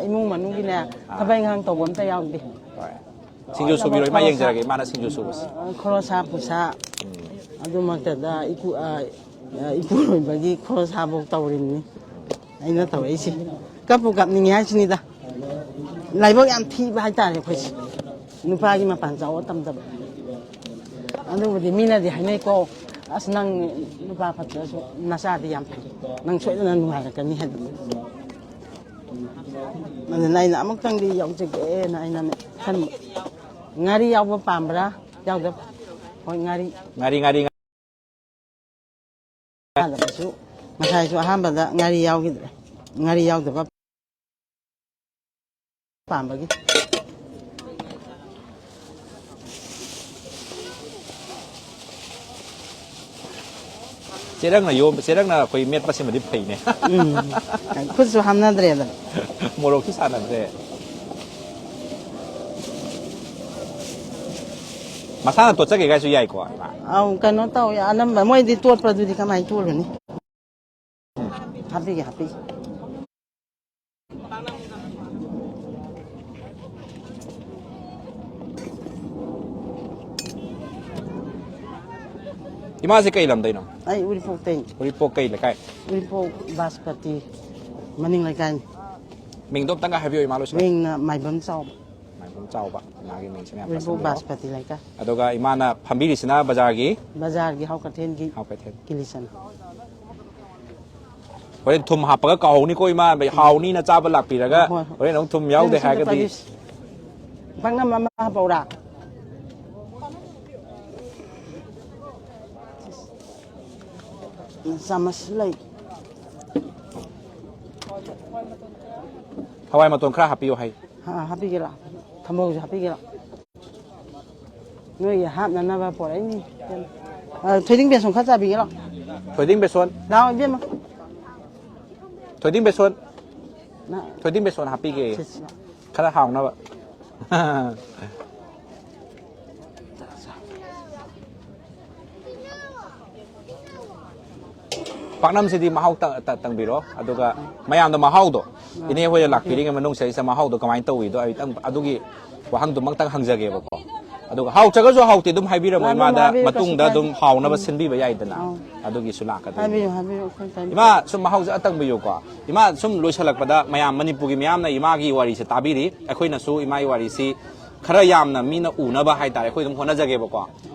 ꯏꯃꯨꯡ ꯃꯅꯨꯡꯒꯤꯅꯦ, ꯊꯕꯛ ꯏꯪꯈꯥꯡ ꯇꯧꯕ ꯑꯝꯇ ꯌꯥꯎꯗꯦ꯫ ꯍꯣꯏ꯫ ꯁꯤꯡꯖꯨ ꯁꯨꯕꯤꯔꯣ, ꯏꯃꯥ ꯈꯣꯔꯣꯁꯥ꯫ ꯌꯦꯡꯖꯔꯒꯦ, ꯏꯃꯥꯅ ꯁꯤꯡꯖꯨ ꯁꯨꯕꯁꯦ꯫ ꯈꯣꯔꯣꯁꯥ ꯄꯨꯁꯥ꯫ ꯎꯝ꯫ ꯑꯗꯨꯃꯛꯇꯗ ꯏꯄꯨ-, ꯑ, ꯑ, ꯏꯄꯨꯔꯣꯏꯕꯒꯤ ꯈꯣꯔꯣꯁꯥꯐꯧ ꯇꯧꯔꯤꯕꯅꯤ ꯑꯩꯅ ꯇꯧꯔꯛꯏꯁꯦ꯫ ꯀꯞꯄꯨ ꯀꯞꯅꯤꯡꯉꯦ ꯍꯥꯏꯁꯤꯅꯤꯗ꯫ ꯂꯥꯏꯕꯛ ꯌꯥꯝ ꯊꯤꯕ ꯍꯥꯏꯇꯥꯔꯦ ꯑꯩꯈꯣꯏꯁꯦ꯫ ꯅꯨꯄꯥꯒꯤ ꯃꯄꯥꯟ ꯆꯥꯎꯕ ꯇꯝꯗꯕ꯫ ꯑꯗꯨꯕꯨꯗꯤ ꯃꯤꯅꯗꯤ ꯍꯥꯏꯅꯩꯀꯣ, "ꯑꯁ, ꯅꯪ ꯅꯨꯄꯥ ꯐꯠꯇ꯭ꯔꯁꯨ ꯅꯆꯥꯗꯤ ꯌꯥꯝ ꯐꯩ, ꯅꯪ ꯁꯣꯏꯗꯅ ꯅꯨꯡꯉꯥꯏꯔꯛꯀꯅꯤ" ꯍꯥꯏꯕ꯫ ꯑꯗꯨꯅ ꯑꯩꯅ ꯑꯃꯨꯛꯇꯪꯗꯤ ꯌꯥꯎꯖꯒꯦꯅ ꯑꯩꯅ ꯈꯟꯕ꯫ ꯉꯥꯔꯤ ꯌꯥꯎꯕ ꯄꯥꯝꯕ꯭ꯔꯥ? ꯌꯥꯎꯗꯕ? ꯍꯣꯏ, ꯉꯥꯔꯤ꯫ ꯉꯥꯔꯤ, ꯉꯥꯔꯤ, ꯉꯥꯔꯤ꯫ ꯌꯥꯗꯕꯁꯨ, ꯉꯁꯥꯏꯁꯨ ꯑꯍꯥꯟꯕꯗ ꯉꯥꯔꯤ ꯌꯥꯎꯈꯤꯗ꯭ꯔꯦ꯫ ꯉꯥꯔꯤ ꯌꯥꯎꯗꯕ ꯄꯥꯝꯕꯒꯤ꯫ ꯆꯦꯔꯪꯅ ꯌꯣꯝ-, ꯆꯦꯔꯪꯅ ꯑꯩꯈꯣꯏ ꯃꯦꯠꯄꯁꯤꯃꯗꯤ ꯐꯩꯅꯦ꯫ ꯎꯝ꯫ ꯈꯨꯠꯁꯨ ꯍꯥꯝꯅꯗ꯭ꯔꯦꯗꯅ꯫ ꯃꯣꯔꯣꯛꯁꯨ ꯁꯥꯟꯅꯗ꯭ꯔꯦ꯫ ꯃꯁꯥꯅ ꯇꯣꯠꯆꯒꯦ ꯀꯥꯏꯁꯨ ꯌꯥꯏꯀꯣ, ꯏꯃꯥ? ꯑꯧ, ꯀꯩꯅꯣ ꯇꯧꯋꯦ, ꯑꯅꯝꯕ ꯃꯣꯏꯗꯤ ꯇꯣꯠꯄꯗꯨꯗꯤ ꯀꯃꯥꯏꯅ ꯇꯣꯠꯂꯨꯅꯤ? ꯍꯥꯞꯄꯤꯒꯦ, ꯍꯥꯞꯄꯤꯒꯦ꯫ ꯏꯃꯥꯁꯦ ꯀꯩ ꯂꯝꯗꯩꯅꯣ? ꯑꯩ ꯎꯔꯤꯄꯣꯛꯇꯩꯅꯤ꯫ ꯎꯔꯤꯄꯣꯛ ꯀꯩ ꯂꯩꯀꯥꯏ? ꯎꯔꯤꯄꯣꯛ ꯕꯥꯁꯄꯇꯤ ꯃꯅꯤꯡ ꯂꯩꯀꯥꯏꯅꯤ꯫ ꯃꯤꯡꯗꯣ ꯑꯝꯇꯪꯒ ꯍꯥꯏꯕꯤꯌꯨ, ꯏꯃꯥ ꯂꯣꯏꯁꯤꯜꯂꯛꯑꯣ꯫ ꯃꯤꯡꯅ ꯃꯥꯏꯕꯝ ꯆꯥꯎꯕ꯫ ꯃꯥꯏꯕꯝ ꯆꯥꯎꯕ꯫ ꯏꯃꯥꯒꯤ ꯃꯤꯡꯁꯤꯅ ꯌꯥꯝ ꯎꯔꯤꯄꯣꯛ ꯄꯁꯟꯗꯀꯣ꯫ ꯕꯥꯁꯄꯇꯤ ꯂꯩꯀꯥꯏ꯫ ꯑꯗꯨꯒ ꯏꯃꯥꯅ ꯐꯝꯕꯤꯔꯤꯁꯤꯅ ꯕꯖꯥꯔꯒꯤ? ꯕꯖꯥꯔꯒꯤ ꯍꯥꯎ ꯀꯩꯊꯦꯜꯒꯤ ꯍꯥꯎ ꯀꯩꯊꯦꯜ꯫ ꯀꯤꯂꯤꯆꯅꯥ꯫ ꯍꯣꯔꯦꯟ ꯊꯨꯝ ꯍꯥꯞꯄꯒ ꯀꯥꯎꯍꯧꯅꯤꯀꯣ, ꯏꯃꯥ꯫ ꯍꯥꯎꯅꯤꯅ ꯆꯥꯕ ꯂꯥꯛꯄꯤꯔꯒ ꯍꯣꯏ, ꯍꯣꯏ꯫ ꯍꯣꯔꯦꯟ ꯑꯃꯨꯛ ꯊꯨꯝ ꯌꯥꯎꯗꯦ ꯁꯤꯗ ꯍꯥꯏꯔꯒꯗꯤ꯫ ꯄꯥꯏꯕꯤꯁꯤ꯫ ꯄꯥꯛꯅꯝ ꯑꯃ ꯍꯥꯞꯄꯧꯔꯥ? ꯆꯥꯃꯁ ꯂꯩ꯫ ꯍꯋꯥꯏ ꯃꯇꯣꯟ ꯈꯔ ꯍꯥꯞꯄꯤꯌꯣ ꯍꯥꯏ꯫ ꯍꯥ, ꯍꯥꯞꯄꯤꯒꯦꯔꯥ? ꯊꯝꯕꯧꯁꯨ ꯍꯥꯞꯄꯤꯒꯦꯔꯥ? ꯅꯣꯏꯒꯤ ꯍꯥꯞꯅꯅꯕ ꯄꯣꯔꯛꯏꯅꯤ꯫ ꯑ, ꯊꯣꯏꯗꯤꯡ ꯕꯦꯁꯣꯟ ꯈꯔ ꯆꯥꯕꯤꯒꯦꯔꯣ? ꯊꯣꯏꯗꯤꯡ ꯕꯦꯁꯣꯟ꯫ ꯂꯥꯛꯑꯣ, ꯏꯕꯦꯝꯃ꯫ ꯊꯣꯏꯗꯤꯡ ꯕꯦꯁꯣꯟ꯫ ꯅ- ꯊꯣꯏꯗꯤꯡ ꯕꯦꯁꯣꯟ ꯍꯥꯞꯄꯤꯒꯦ꯫ ꯁꯦ, ꯁꯦ꯫ ꯈꯔ ꯍꯥꯎꯅꯕ꯫ ꯄꯥꯛꯅꯝꯁꯤꯗꯤ ꯃꯍꯥꯎ ꯇ- ꯇ- ꯇꯪꯕꯤꯔꯣ, ꯑꯗꯨꯒ ꯃꯌꯥꯝꯗ ꯃꯍꯥꯎꯗꯣ, ꯏꯅꯦ ꯍꯣꯏꯅ ꯂꯥꯛꯄꯤꯔꯤꯉꯩ ꯃꯅꯨꯡꯁꯤꯗꯩꯁꯤꯗ ꯃꯍꯥꯎꯗꯣ ꯀꯃꯥꯏꯅ ꯇꯧꯋꯤꯗꯣ ꯑꯩ ꯇꯪ- ꯑꯗꯨꯒꯤ ꯋꯥꯍꯪꯗꯨꯃꯛꯇꯪ ꯍꯪꯖꯒꯦꯕꯀꯣ꯫ ꯑꯗꯨꯒ ꯍꯥꯎꯇ꯭ꯔꯒꯁꯨ ꯍꯥꯎꯇꯦ ꯑꯗꯨꯝ ꯍꯥꯏꯕꯤꯔꯝꯃꯣ, ꯑꯗꯨꯝ ꯏꯃꯥꯗ ꯍꯥꯏꯕꯤꯔꯣ, ꯀꯩꯁꯨ ꯃꯇꯨꯡꯗ ꯀꯥꯏꯗꯦ꯫ ꯑꯗꯨꯝ ꯍꯥꯎꯅꯕ ꯎꯝ꯫ ꯁꯤꯟꯕꯤꯕ ꯌꯥꯏꯗꯅ꯫ ꯑꯧ꯫ ꯑꯗꯨꯒꯤꯁꯨ ꯂꯥꯛꯀꯗꯣꯏꯅꯤ꯫ ꯍꯥꯏꯕꯤꯌꯨ, ꯍꯥꯏꯕꯤꯌꯨ, ꯑꯩꯈꯣꯏ ꯀꯩꯝ ꯏꯃꯥ, ꯁꯨꯝ ꯃꯍꯥꯎꯁꯦ ꯑꯇꯪꯕꯤꯌꯨꯀꯣ꯫ ꯏꯃꯥ, ꯁꯨꯝ ꯂꯣꯏꯁꯤꯜꯂꯛꯄꯗ ꯃꯌꯥꯝ ꯃꯅꯤꯄꯨꯔꯒꯤ ꯃꯌꯥꯝꯅ ꯏꯃꯥꯒꯤ ꯋꯥꯔꯤꯁꯦ ꯇꯥꯕꯤꯔꯤ, ꯑꯩꯈꯣꯏꯅꯁꯨ ꯏꯃꯥꯒꯤ ꯋꯥꯔꯤꯁꯤ ꯈꯔ ꯌꯥꯝꯅ ꯃꯤꯅ ꯎꯅꯕ ꯍꯥꯏꯇꯥꯔꯦ, ꯑꯩꯈꯣꯏ ꯑꯗꯨꯝ ꯍꯣꯠꯅꯖꯒꯦꯕꯀꯣ꯫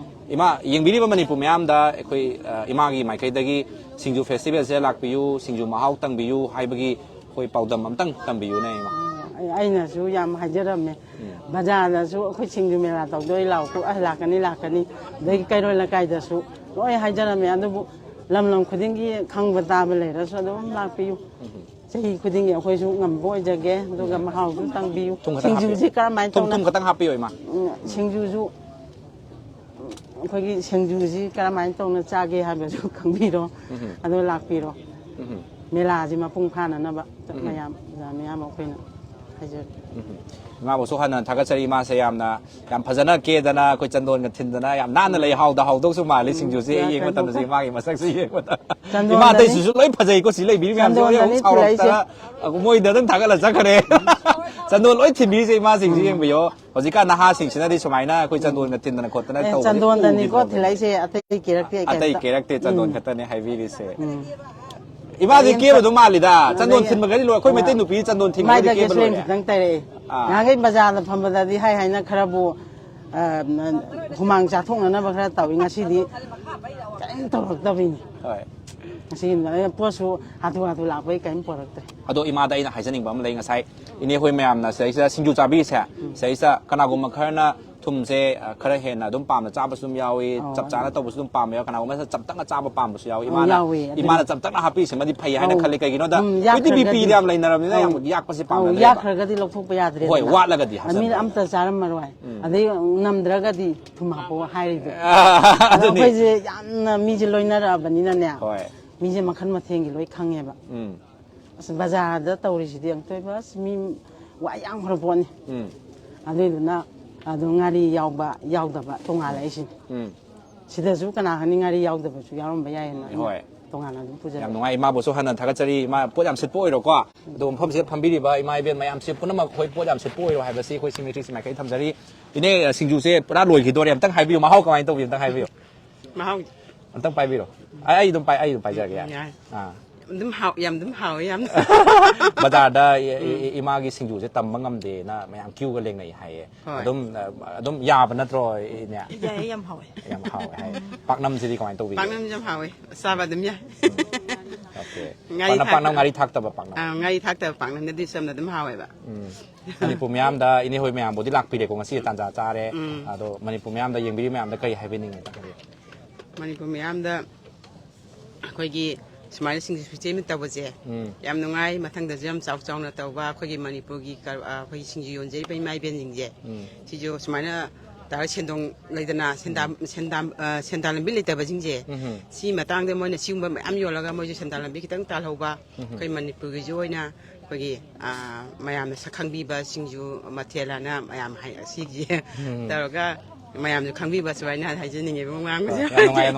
ꯏꯃꯥ, ꯌꯦꯡꯕꯤꯔꯤꯕ ꯃꯅꯤꯄꯨꯔ ꯃꯌꯥꯝꯗ ꯑꯩꯈꯣꯏ, ꯑ, ꯏꯃꯥꯒꯤ ꯃꯥꯏꯀꯩꯗꯒꯤ ꯁꯤꯡꯖꯨ ꯐꯦꯁꯇꯤꯚꯦꯜꯁꯦ ꯂꯥꯛꯄꯤꯌꯨ, ꯁꯤꯡꯖꯨ ꯃꯍꯥꯎ ꯇꯪꯕꯤꯌꯨ ꯍꯥꯏꯕꯒꯤ ꯑꯩꯈꯣꯏ ꯄꯥꯎꯗꯝ ꯑꯝꯇꯪ ꯇꯝꯕꯤꯌꯨꯅꯦ, ꯏꯃꯥ꯫ ꯑꯩ-, ꯑꯩꯅꯁꯨ ꯌꯥꯝ ꯍꯥꯏꯖꯔꯝꯃꯦ꯫ ꯎꯝ꯫ ꯕꯖꯥꯔꯗꯁꯨ ꯑꯩꯈꯣꯏ ꯁꯤꯡꯖꯨ ꯃꯦꯂꯥ ꯇꯧꯗꯣꯏ ꯂꯥꯎ-, ꯑ, ꯂꯥꯛꯀꯅꯤ, ꯂꯥꯛꯀꯅꯤ꯫ ꯑꯗꯒꯤ ꯀꯩꯔꯣꯜ ꯂꯩꯀꯥꯏꯗꯁꯨ ꯂꯣꯏ ꯍꯥꯏꯖꯔꯝꯃꯦ꯫ ꯑꯗꯨꯕꯨ ꯂꯝ ꯂꯝ ꯈꯨꯗꯤꯡꯒꯤ ꯈꯪꯕ ꯇꯥꯕ ꯂꯩꯔꯁꯨ ꯑꯗꯨꯝ ꯂꯥꯛꯄꯤꯌꯨ꯫ ꯎꯝ꯫ ꯆꯍꯤ ꯈꯨꯗꯤꯡꯒꯤ ꯑꯩꯈꯣꯏꯁꯨ ꯉꯝꯕ ꯑꯣꯏꯖꯒꯦ, ꯑꯗꯨꯒ ꯃꯍꯥꯎꯁꯨ ꯇꯪꯕꯤꯌꯨ꯫ ꯊꯨꯝ ꯈꯇꯪ ꯍꯥꯞꯄꯤꯌꯨ꯫ ꯁꯤꯡꯖꯨꯁꯤ ꯀꯔꯝꯍꯥꯏꯅ ꯊꯨꯝ, ꯇꯧꯅ ꯊꯨꯝ ꯈꯇꯪ ꯍꯥꯞꯄꯤꯌꯨ, ꯏꯃꯥ꯫ ꯎꯝ, ꯁꯤꯡꯖꯨꯁꯨ ꯑꯩꯈꯣꯏꯒꯤ ꯁꯤꯡꯖꯨꯁꯤ ꯀꯔꯝꯍꯥꯏꯅ ꯇꯧꯅ ꯆꯥꯒꯦ ꯍꯥꯏꯕꯁꯨ ꯈꯪꯕꯤꯔꯣ꯫ ꯎꯝ꯫ ꯑꯗꯨꯒ ꯂꯥꯛꯄꯤꯔꯣ꯫ ꯎꯝ꯫ ꯃꯦꯂꯥꯁꯤ ꯃꯄꯨꯡ ꯐꯥꯅꯅꯕ ꯎꯝ꯫ ꯃꯌꯥꯝ, ꯑꯣꯖꯥ ꯃꯌꯥꯝ ꯑꯩꯈꯣꯏꯅ ꯍꯥꯏꯖꯔꯤ꯫ ꯎꯝ꯫ ꯏꯃꯥꯕꯨꯁꯨ ꯍꯟꯅ ꯊꯥꯒꯠꯆꯔꯤ꯫ ꯏꯃꯥꯁꯦ ꯌꯥꯝꯅ, ꯌꯥꯝ ꯐꯖꯅ ꯀꯦꯗꯅ ꯑꯩꯈꯣꯏ ꯆꯟꯗꯣꯟꯒ ꯊꯤꯟꯗꯅ ꯌꯥꯝ ꯅꯥꯟꯅ ꯂꯩ꯫ ꯍꯥꯎꯗ ꯍꯥꯎꯗꯧꯁꯨ ꯃꯥꯜꯂꯤ ꯎꯝ꯫ ꯁꯤꯡꯖꯨꯁꯦ ꯌꯦꯡꯕ ꯃꯇꯝꯗꯁꯨ, ꯏꯃꯥꯒꯤ ꯃꯁꯛꯁꯦ ꯌꯦꯡꯕꯗ꯫ ꯆꯟꯗꯣꯟꯗꯅꯤ꯫ ꯏꯃꯥ ꯑꯇꯩꯁꯤꯁꯨ ꯂꯣꯏ ꯐꯖꯩꯀꯣ, ꯁꯤ ꯂꯩꯕꯤꯔꯤ ꯃꯌꯥꯝꯁꯦ ꯂꯣꯏ ꯆꯟꯗꯣꯟꯗꯅꯤ ꯑꯃꯨꯛ ꯁꯥꯎꯔꯛꯇꯅ ꯊꯤꯜꯂꯛꯏꯁꯦ꯫ ꯃꯣꯏꯗ ꯑꯗꯨꯝ ꯊꯥꯒꯠꯂ ꯆꯠꯈ꯭ꯔꯦ꯫ ꯆꯟꯗꯣꯟ ꯂꯣꯏ ꯊꯤꯟꯕꯤꯔꯤꯁꯦ ꯏꯃꯥꯁꯤꯡꯁꯤ ꯎꯝ꯫ ꯌꯦꯡꯕꯤꯌꯣ꯫ ꯍꯧꯖꯤꯛꯀꯥꯟ ꯅꯍꯥꯁꯤꯡꯁꯤꯅꯗꯤ ꯁꯨꯃꯥꯏꯅ ꯑꯩꯈꯣꯏ ꯆꯟꯗꯣꯟꯒ ꯊꯤꯟꯗꯅ ꯈꯣꯠꯇꯅ ꯑꯦ, ꯇꯧꯕꯁꯦ ꯆꯟꯗꯣꯟꯗꯅꯤꯀꯣ ꯎꯈꯤꯗ꯭ꯔꯕꯅꯦ꯫ ꯊꯤꯜꯂꯛꯏꯁꯦ, ꯑꯇꯩ ꯀꯦꯔꯛꯇꯦ ꯑꯇꯩ ꯀꯩꯝꯇ꯫ ꯀꯦꯔꯛꯇꯦ, ꯆꯟꯗꯣꯟ ꯎꯝ꯫ ꯈꯛꯇꯅꯦ ꯍꯥꯏꯕꯤꯔꯤꯁꯦ꯫ ꯎꯝ꯫ ꯏꯃꯥꯗꯤ ꯑꯗꯩ ꯀꯦꯕ ꯑꯗꯨꯝ ꯃꯥꯜꯂꯤꯗ꯫ ꯆꯟꯗꯣꯟ ꯑꯗꯩ ꯊꯤꯟꯕꯒꯗꯤ ꯂꯣꯏꯔꯦ꯫ ꯑꯩꯈꯣꯏ ꯃꯩꯇꯩ ꯅꯨꯄꯤ ꯆꯟꯗꯣꯟ ꯊꯤꯟꯕꯒꯗꯤ ꯃꯥꯏꯗ ꯀꯦꯕ ꯒꯦꯁꯂꯦꯟ ꯂꯣꯏꯔꯦ꯫ ꯈꯤꯇꯪ ꯇꯩꯔꯛꯑꯦ꯫ ꯑꯥ꯫ ꯅꯍꯥꯟꯈꯩ ꯕꯖꯥꯔꯗ ꯐꯝꯕꯗꯗꯤ ꯍꯥꯏ ꯍꯥꯏꯅ ꯈꯔꯕꯨ, ꯑ, ꯍꯨꯃꯥꯡ ꯆꯥꯊꯣꯛꯅꯅꯕ ꯈꯔ ꯇꯧꯏ꯫ ꯉꯁꯤꯗꯤ ꯀꯔꯤꯝ ꯇꯧꯔꯛꯇꯕꯤꯅꯤ꯫ ꯍꯣꯏ꯫ ꯉꯁꯤ ꯄꯣꯠꯁꯨ ꯍꯥꯊꯨ ꯍꯥꯊꯨ ꯂꯥꯛꯄꯩ ꯀꯔꯤꯝ ꯄꯨꯔꯛꯇ꯭ꯔꯦ꯫ ꯑꯗꯣ ꯏꯃꯥꯗ ꯑꯩꯅ ꯍꯥꯏꯖꯅꯤꯡꯕ ꯑꯃ ꯂꯩ꯫ ꯉꯁꯥꯏ ꯏꯅꯦ ꯍꯣꯏ ꯃꯌꯥꯝꯅ ꯁꯤꯗꯩꯁꯤꯗ ꯁꯤꯡꯖꯨ ꯆꯥꯕꯤꯔꯤꯁꯦ, ꯎꯝ꯫ ꯁꯤꯗꯩꯁꯤꯗ ꯀꯅꯥꯒꯨꯝꯕ ꯈꯔꯅ ꯊꯨꯝꯁꯦ, ꯑ, ꯈꯔ ꯍꯦꯟꯅ ꯑꯗꯨꯝ ꯄꯥꯝꯅ ꯆꯥꯕꯁꯨ ꯑꯗꯨꯝ ꯌꯥꯎꯏ, ꯑꯧ, ꯆꯞ ꯆꯥꯅ ꯑꯗꯨ ꯇꯧꯕꯁꯨ ꯑꯗꯨꯝ ꯄꯥꯝꯕ ꯌꯥꯎꯏ, ꯀꯅꯥꯒꯨꯝꯕ ꯈꯔꯅ ꯆꯝꯇꯛꯅ ꯆꯥꯕ ꯄꯥꯝꯕꯁꯨ ꯌꯥꯎꯏ꯫ ꯑꯧ, ꯏꯃꯥꯅ, ꯌꯥꯎꯏ, ꯑꯗꯨꯅꯤ꯫ ꯏꯃꯥꯅ ꯆꯝꯇꯛꯅ ꯍꯥꯞꯄꯤꯁꯤꯃꯗꯤ ꯐꯩ ꯍꯥꯏꯅ ꯑꯧ꯫ ꯈꯜꯂꯤ꯫ ꯀꯩꯒꯤꯅꯣꯗ ꯎꯝ, ꯍꯧꯖꯤꯛꯇꯤ ꯌꯥꯛꯈ꯭ꯔꯒꯗꯤ, ꯕꯤ ꯄꯤ ꯌꯥꯝ ꯂꯩꯅꯔꯕꯅꯤꯅ ꯑꯧ, ꯌꯥꯝ ꯌꯥꯛꯄꯁꯦ ꯑꯧ, ꯄꯥꯝꯅꯗ꯭ꯔꯦꯕ꯫ ꯌꯥꯛꯈ꯭ꯔꯒꯗꯤ ꯂꯧꯊꯣꯛꯄ ꯌꯥꯗ꯭ꯔꯦꯗꯅ꯫ ꯍꯣꯏ, ꯋꯥꯠꯂꯒꯗꯤ ꯑ, ꯃꯤꯅ ꯍꯥꯞꯆꯟꯕ꯫ ꯑꯝꯇ ꯆꯥꯔꯝꯃꯔꯣꯏ꯫ ꯎꯝ꯫ ꯑꯗꯩ ꯅꯝꯗ꯭ꯔꯒꯗꯤ ꯊꯨꯝ ꯍꯥꯞꯄꯣ ꯍꯥꯏꯔꯤꯗꯣ꯫ ꯑꯗꯣ ꯑꯗꯨꯅꯤ꯫ ꯑꯩꯈꯣꯏꯁꯦ ꯌꯥꯝꯅ ꯃꯤꯁꯦ ꯂꯣꯏꯅꯔꯛꯑꯕꯅꯤꯅꯅꯦ, ꯍꯣꯏ꯫ ꯃꯤꯁꯦ ꯃꯈꯜ ꯃꯊꯦꯜꯒꯤ ꯂꯣꯏ ꯈꯪꯉꯦꯕ꯫ ꯎꯝ꯫ ꯑꯁ, ꯕꯖꯥꯔꯗ ꯇꯧꯔꯤꯁꯤꯗꯤ ꯑꯃꯨꯛꯇꯣꯏꯕ, ꯑꯁ, ꯃꯤ ꯋꯥ ꯌꯥꯝꯈ꯭ꯔ ꯄꯣꯠꯅꯤ꯫ ꯎꯝ꯫ ꯑꯗꯨꯏꯗꯨꯅ ꯑꯗꯨ ꯉꯥꯔꯤ ꯌꯥꯎꯕ ꯌꯥꯎꯗꯕ ꯇꯣꯉꯥꯜꯂꯛꯏꯁꯤꯅꯤ꯫ ꯎꯝ꯫ ꯁꯤꯗꯁꯨ ꯀꯅꯥ ꯈꯪꯅꯤ ꯉꯥꯔꯤ ꯌꯥꯎꯗꯕꯁꯨ ꯌꯥꯎꯔꯝꯕ ꯌꯥꯏꯌꯦꯅ ꯑꯩꯅ ꯍꯣꯏ꯫ ꯇꯣꯉꯥꯟꯅ ꯑꯗꯨꯝ ꯄꯨꯖꯔꯦ꯫ ꯌꯥꯝ ꯅꯨꯡꯉꯥꯏ꯫ ꯏꯃꯥꯕꯨꯁꯨ ꯍꯟꯅ ꯊꯥꯒꯠꯆꯔꯤ꯫ ꯏꯃꯥ ꯄꯣꯠ ꯌꯥꯝ ꯁꯤꯠꯄ ꯑꯣꯏꯔꯣꯀꯣ꯫ ꯑꯗꯣ ꯃꯐꯝꯁꯤꯗ ꯐꯝꯕꯤꯔꯤꯕ ꯏꯃꯥ ꯏꯕꯦꯟ ꯃꯌꯥꯝꯁꯦ ꯄꯨꯝꯅꯃꯛ ꯑꯩꯈꯣꯏ ꯄꯣꯠ ꯌꯥꯝ ꯁꯤꯠꯄ ꯑꯣꯏꯔꯣ ꯍꯥꯏꯕꯁꯤ ꯑꯩꯈꯣꯏ ꯁꯤꯃꯤꯇ꯭ꯔꯤꯁꯤ ꯃꯥꯏꯀꯩ ꯊꯝꯖꯔꯤ꯫ ꯏꯅꯦ, ꯁꯤꯡꯖꯨꯁꯦ ꯄꯨꯔꯥ ꯂꯣꯏꯈꯤꯗꯣꯔꯦ꯫ ꯑꯝꯇꯪ ꯍꯥꯏꯕꯤꯌꯨ, ꯃꯍꯥꯎ ꯀꯃꯥꯏꯅ ꯇꯧꯕꯤ? ꯑꯝꯇꯪ ꯍꯥꯏꯕꯤꯌꯨ꯫ ꯃꯍꯥꯎ ꯑꯝꯇꯪ ꯄꯥꯏꯕꯤꯔꯣ꯫ ꯑꯩ ꯑꯩ ꯑꯗꯨꯝ ꯄꯥꯏ ꯑꯩ ꯑꯗꯨꯝ ꯄꯥꯏꯖꯔꯒꯦ꯫ ꯌꯥꯔꯦ꯫ ꯌꯥꯔꯦ꯫ ꯑꯥ꯫ ꯑꯗꯨꯝ ꯍꯥꯎ ꯌꯥꯝ ꯑꯗꯨꯝ ꯍꯥꯎꯋꯦ ꯌꯥꯝ꯫ ꯕꯖꯥꯔꯗ ꯏ- ꯏ- ꯏ- ꯏꯃꯥꯒꯤ ꯁꯤꯡꯖꯨꯁꯦ ꯇꯝꯕ ꯉꯝꯗꯦꯅ ꯃꯌꯥꯝ ꯀ꯭ꯌꯨꯒ ꯂꯦꯡꯅꯩ ꯍꯥꯏꯌꯦ꯫ ꯍꯣꯏ꯫ ꯑꯗꯨꯝ ꯑ, ꯑꯗꯨꯝ ꯌꯥꯕ ꯅꯠꯇ꯭ꯔꯣ, ꯏꯅꯦ? ꯌꯥꯏꯌꯦ, ꯌꯥꯝ ꯍꯥꯎꯋꯦ꯫ ꯌꯥꯝ ꯍꯥꯎꯋꯦ ꯍꯥꯏ꯫ ꯄꯥꯛꯅꯝꯁꯤꯗꯤ ꯀꯃꯥꯏꯅ ꯇꯧꯕꯤꯒꯦ? ꯄꯥꯛꯅꯝꯁꯨ ꯌꯥꯝ ꯍꯥꯎꯋꯦ꯫ ꯆꯥꯕ ꯑꯗꯨꯝ ꯌꯥꯏ꯫ Okay. ꯉꯥꯔꯤ ꯄꯥꯛꯅꯝ, ꯊꯥꯛꯄ꯫ ꯄꯥꯛꯅꯝ ꯉꯥꯔꯤ ꯊꯥꯛꯇꯕ ꯄꯥꯛꯅꯝ꯫ ꯑꯥ, ꯉꯥꯔꯤ ꯊꯥꯛꯇꯕ ꯄꯥꯛꯅꯝꯅꯗꯤ ꯆꯝꯅ ꯑꯗꯨꯝ ꯍꯥꯎꯋꯦꯕ꯫ ꯎꯝ꯫ ꯃꯅꯤꯄꯨꯔ ꯃꯤꯌꯥꯝꯗ, ꯏꯅꯦ ꯍꯣꯏ ꯃꯌꯥꯝꯕꯨꯗꯤ ꯂꯥꯛꯄꯤꯔꯦꯀꯣ, ꯉꯁꯤ ꯇꯥꯟꯖꯥ ꯆꯥꯔꯦ꯫ ꯎꯝ꯫ ꯑꯗꯣ ꯃꯅꯤꯄꯨꯔ ꯃꯤꯌꯥꯝꯗ, ꯌꯦꯡꯕꯤꯔꯤꯕ ꯃꯌꯥꯝꯗ ꯀꯔꯤ ꯍꯥꯏꯕꯤꯅꯤꯡꯉꯤ? ꯃꯅꯤꯄꯨꯔ ꯃꯤꯌꯥꯝꯗ ꯑꯩꯈꯣꯏꯒꯤ ꯁꯨꯃꯥꯏꯅ ꯁꯤꯡꯖꯨ ꯐꯦꯁꯇꯤꯚꯦꯜ ꯇꯧꯕꯁꯦ ꯎꯝ꯫ ꯌꯥꯝ ꯅꯨꯡꯉꯥꯏ꯫ ꯃꯊꯪꯗꯁꯨ ꯌꯥꯝ ꯆꯥꯎ ꯆꯥꯎꯅ ꯇꯧꯕ ꯑꯩꯈꯣꯏꯒꯤ ꯃꯅꯤꯄꯨꯔꯒꯤ ꯀꯔ-, ꯑ, ꯑꯩꯈꯣꯏꯒꯤ ꯁꯤꯡꯖꯨ ꯌꯣꯟꯖꯔꯤꯕ ꯏꯃꯥ ꯏꯕꯦꯟꯁꯤꯡꯁꯦ, ꯎꯝ꯫ ꯁꯤꯁꯨ ꯁꯨꯃꯥꯏꯅ ꯇꯧꯔꯒ ꯁꯦꯟꯗꯣꯡ ꯂꯩꯗꯅ ꯁꯦꯟꯗꯥꯟ, ꯁꯦꯟꯗꯥꯟ, ꯑ, ꯁꯦꯟꯗꯥꯟ ꯂꯝꯕꯤ ꯂꯩꯇꯕꯁꯤꯡꯁꯦ, ꯎꯝ꯫ ꯁꯤ ꯃꯇꯥꯡꯗ ꯃꯣꯏꯅ ꯁꯤꯒꯨꯝꯕ ꯃꯌꯥꯝ ꯌꯣꯜꯂꯒ ꯃꯣꯏꯁꯨ ꯁꯦꯟꯗꯥꯟ ꯂꯝꯕꯤ ꯈꯤꯇꯪ ꯇꯥꯜꯍꯧꯕ, ꯑꯩꯈꯣꯏ ꯃꯅꯤꯄꯨꯔꯒꯤꯁꯨ ꯑꯣꯏꯅ ꯑꯩꯈꯣꯏꯒꯤ, ꯑ, ꯃꯌꯥꯝꯅ ꯁꯛ ꯈꯪꯕꯤꯕ ꯁꯤꯡꯖꯨ ꯃꯊꯦꯜ ꯍꯥꯏꯅ ꯃꯌꯥꯝ ꯍꯥꯏ, ꯁꯤꯒꯤ ꯇꯧꯔꯒ ꯃꯌꯥꯝꯁꯨ ꯈꯪꯕꯤꯕ ꯁꯨꯃꯥꯏꯅ ꯍꯥꯏꯖꯅꯤꯡꯉꯦꯕ ꯃꯃꯥꯡꯒꯤꯁꯨ꯫ ꯌꯥꯝ ꯅꯨꯡꯉꯥꯏ, ꯌꯥꯝ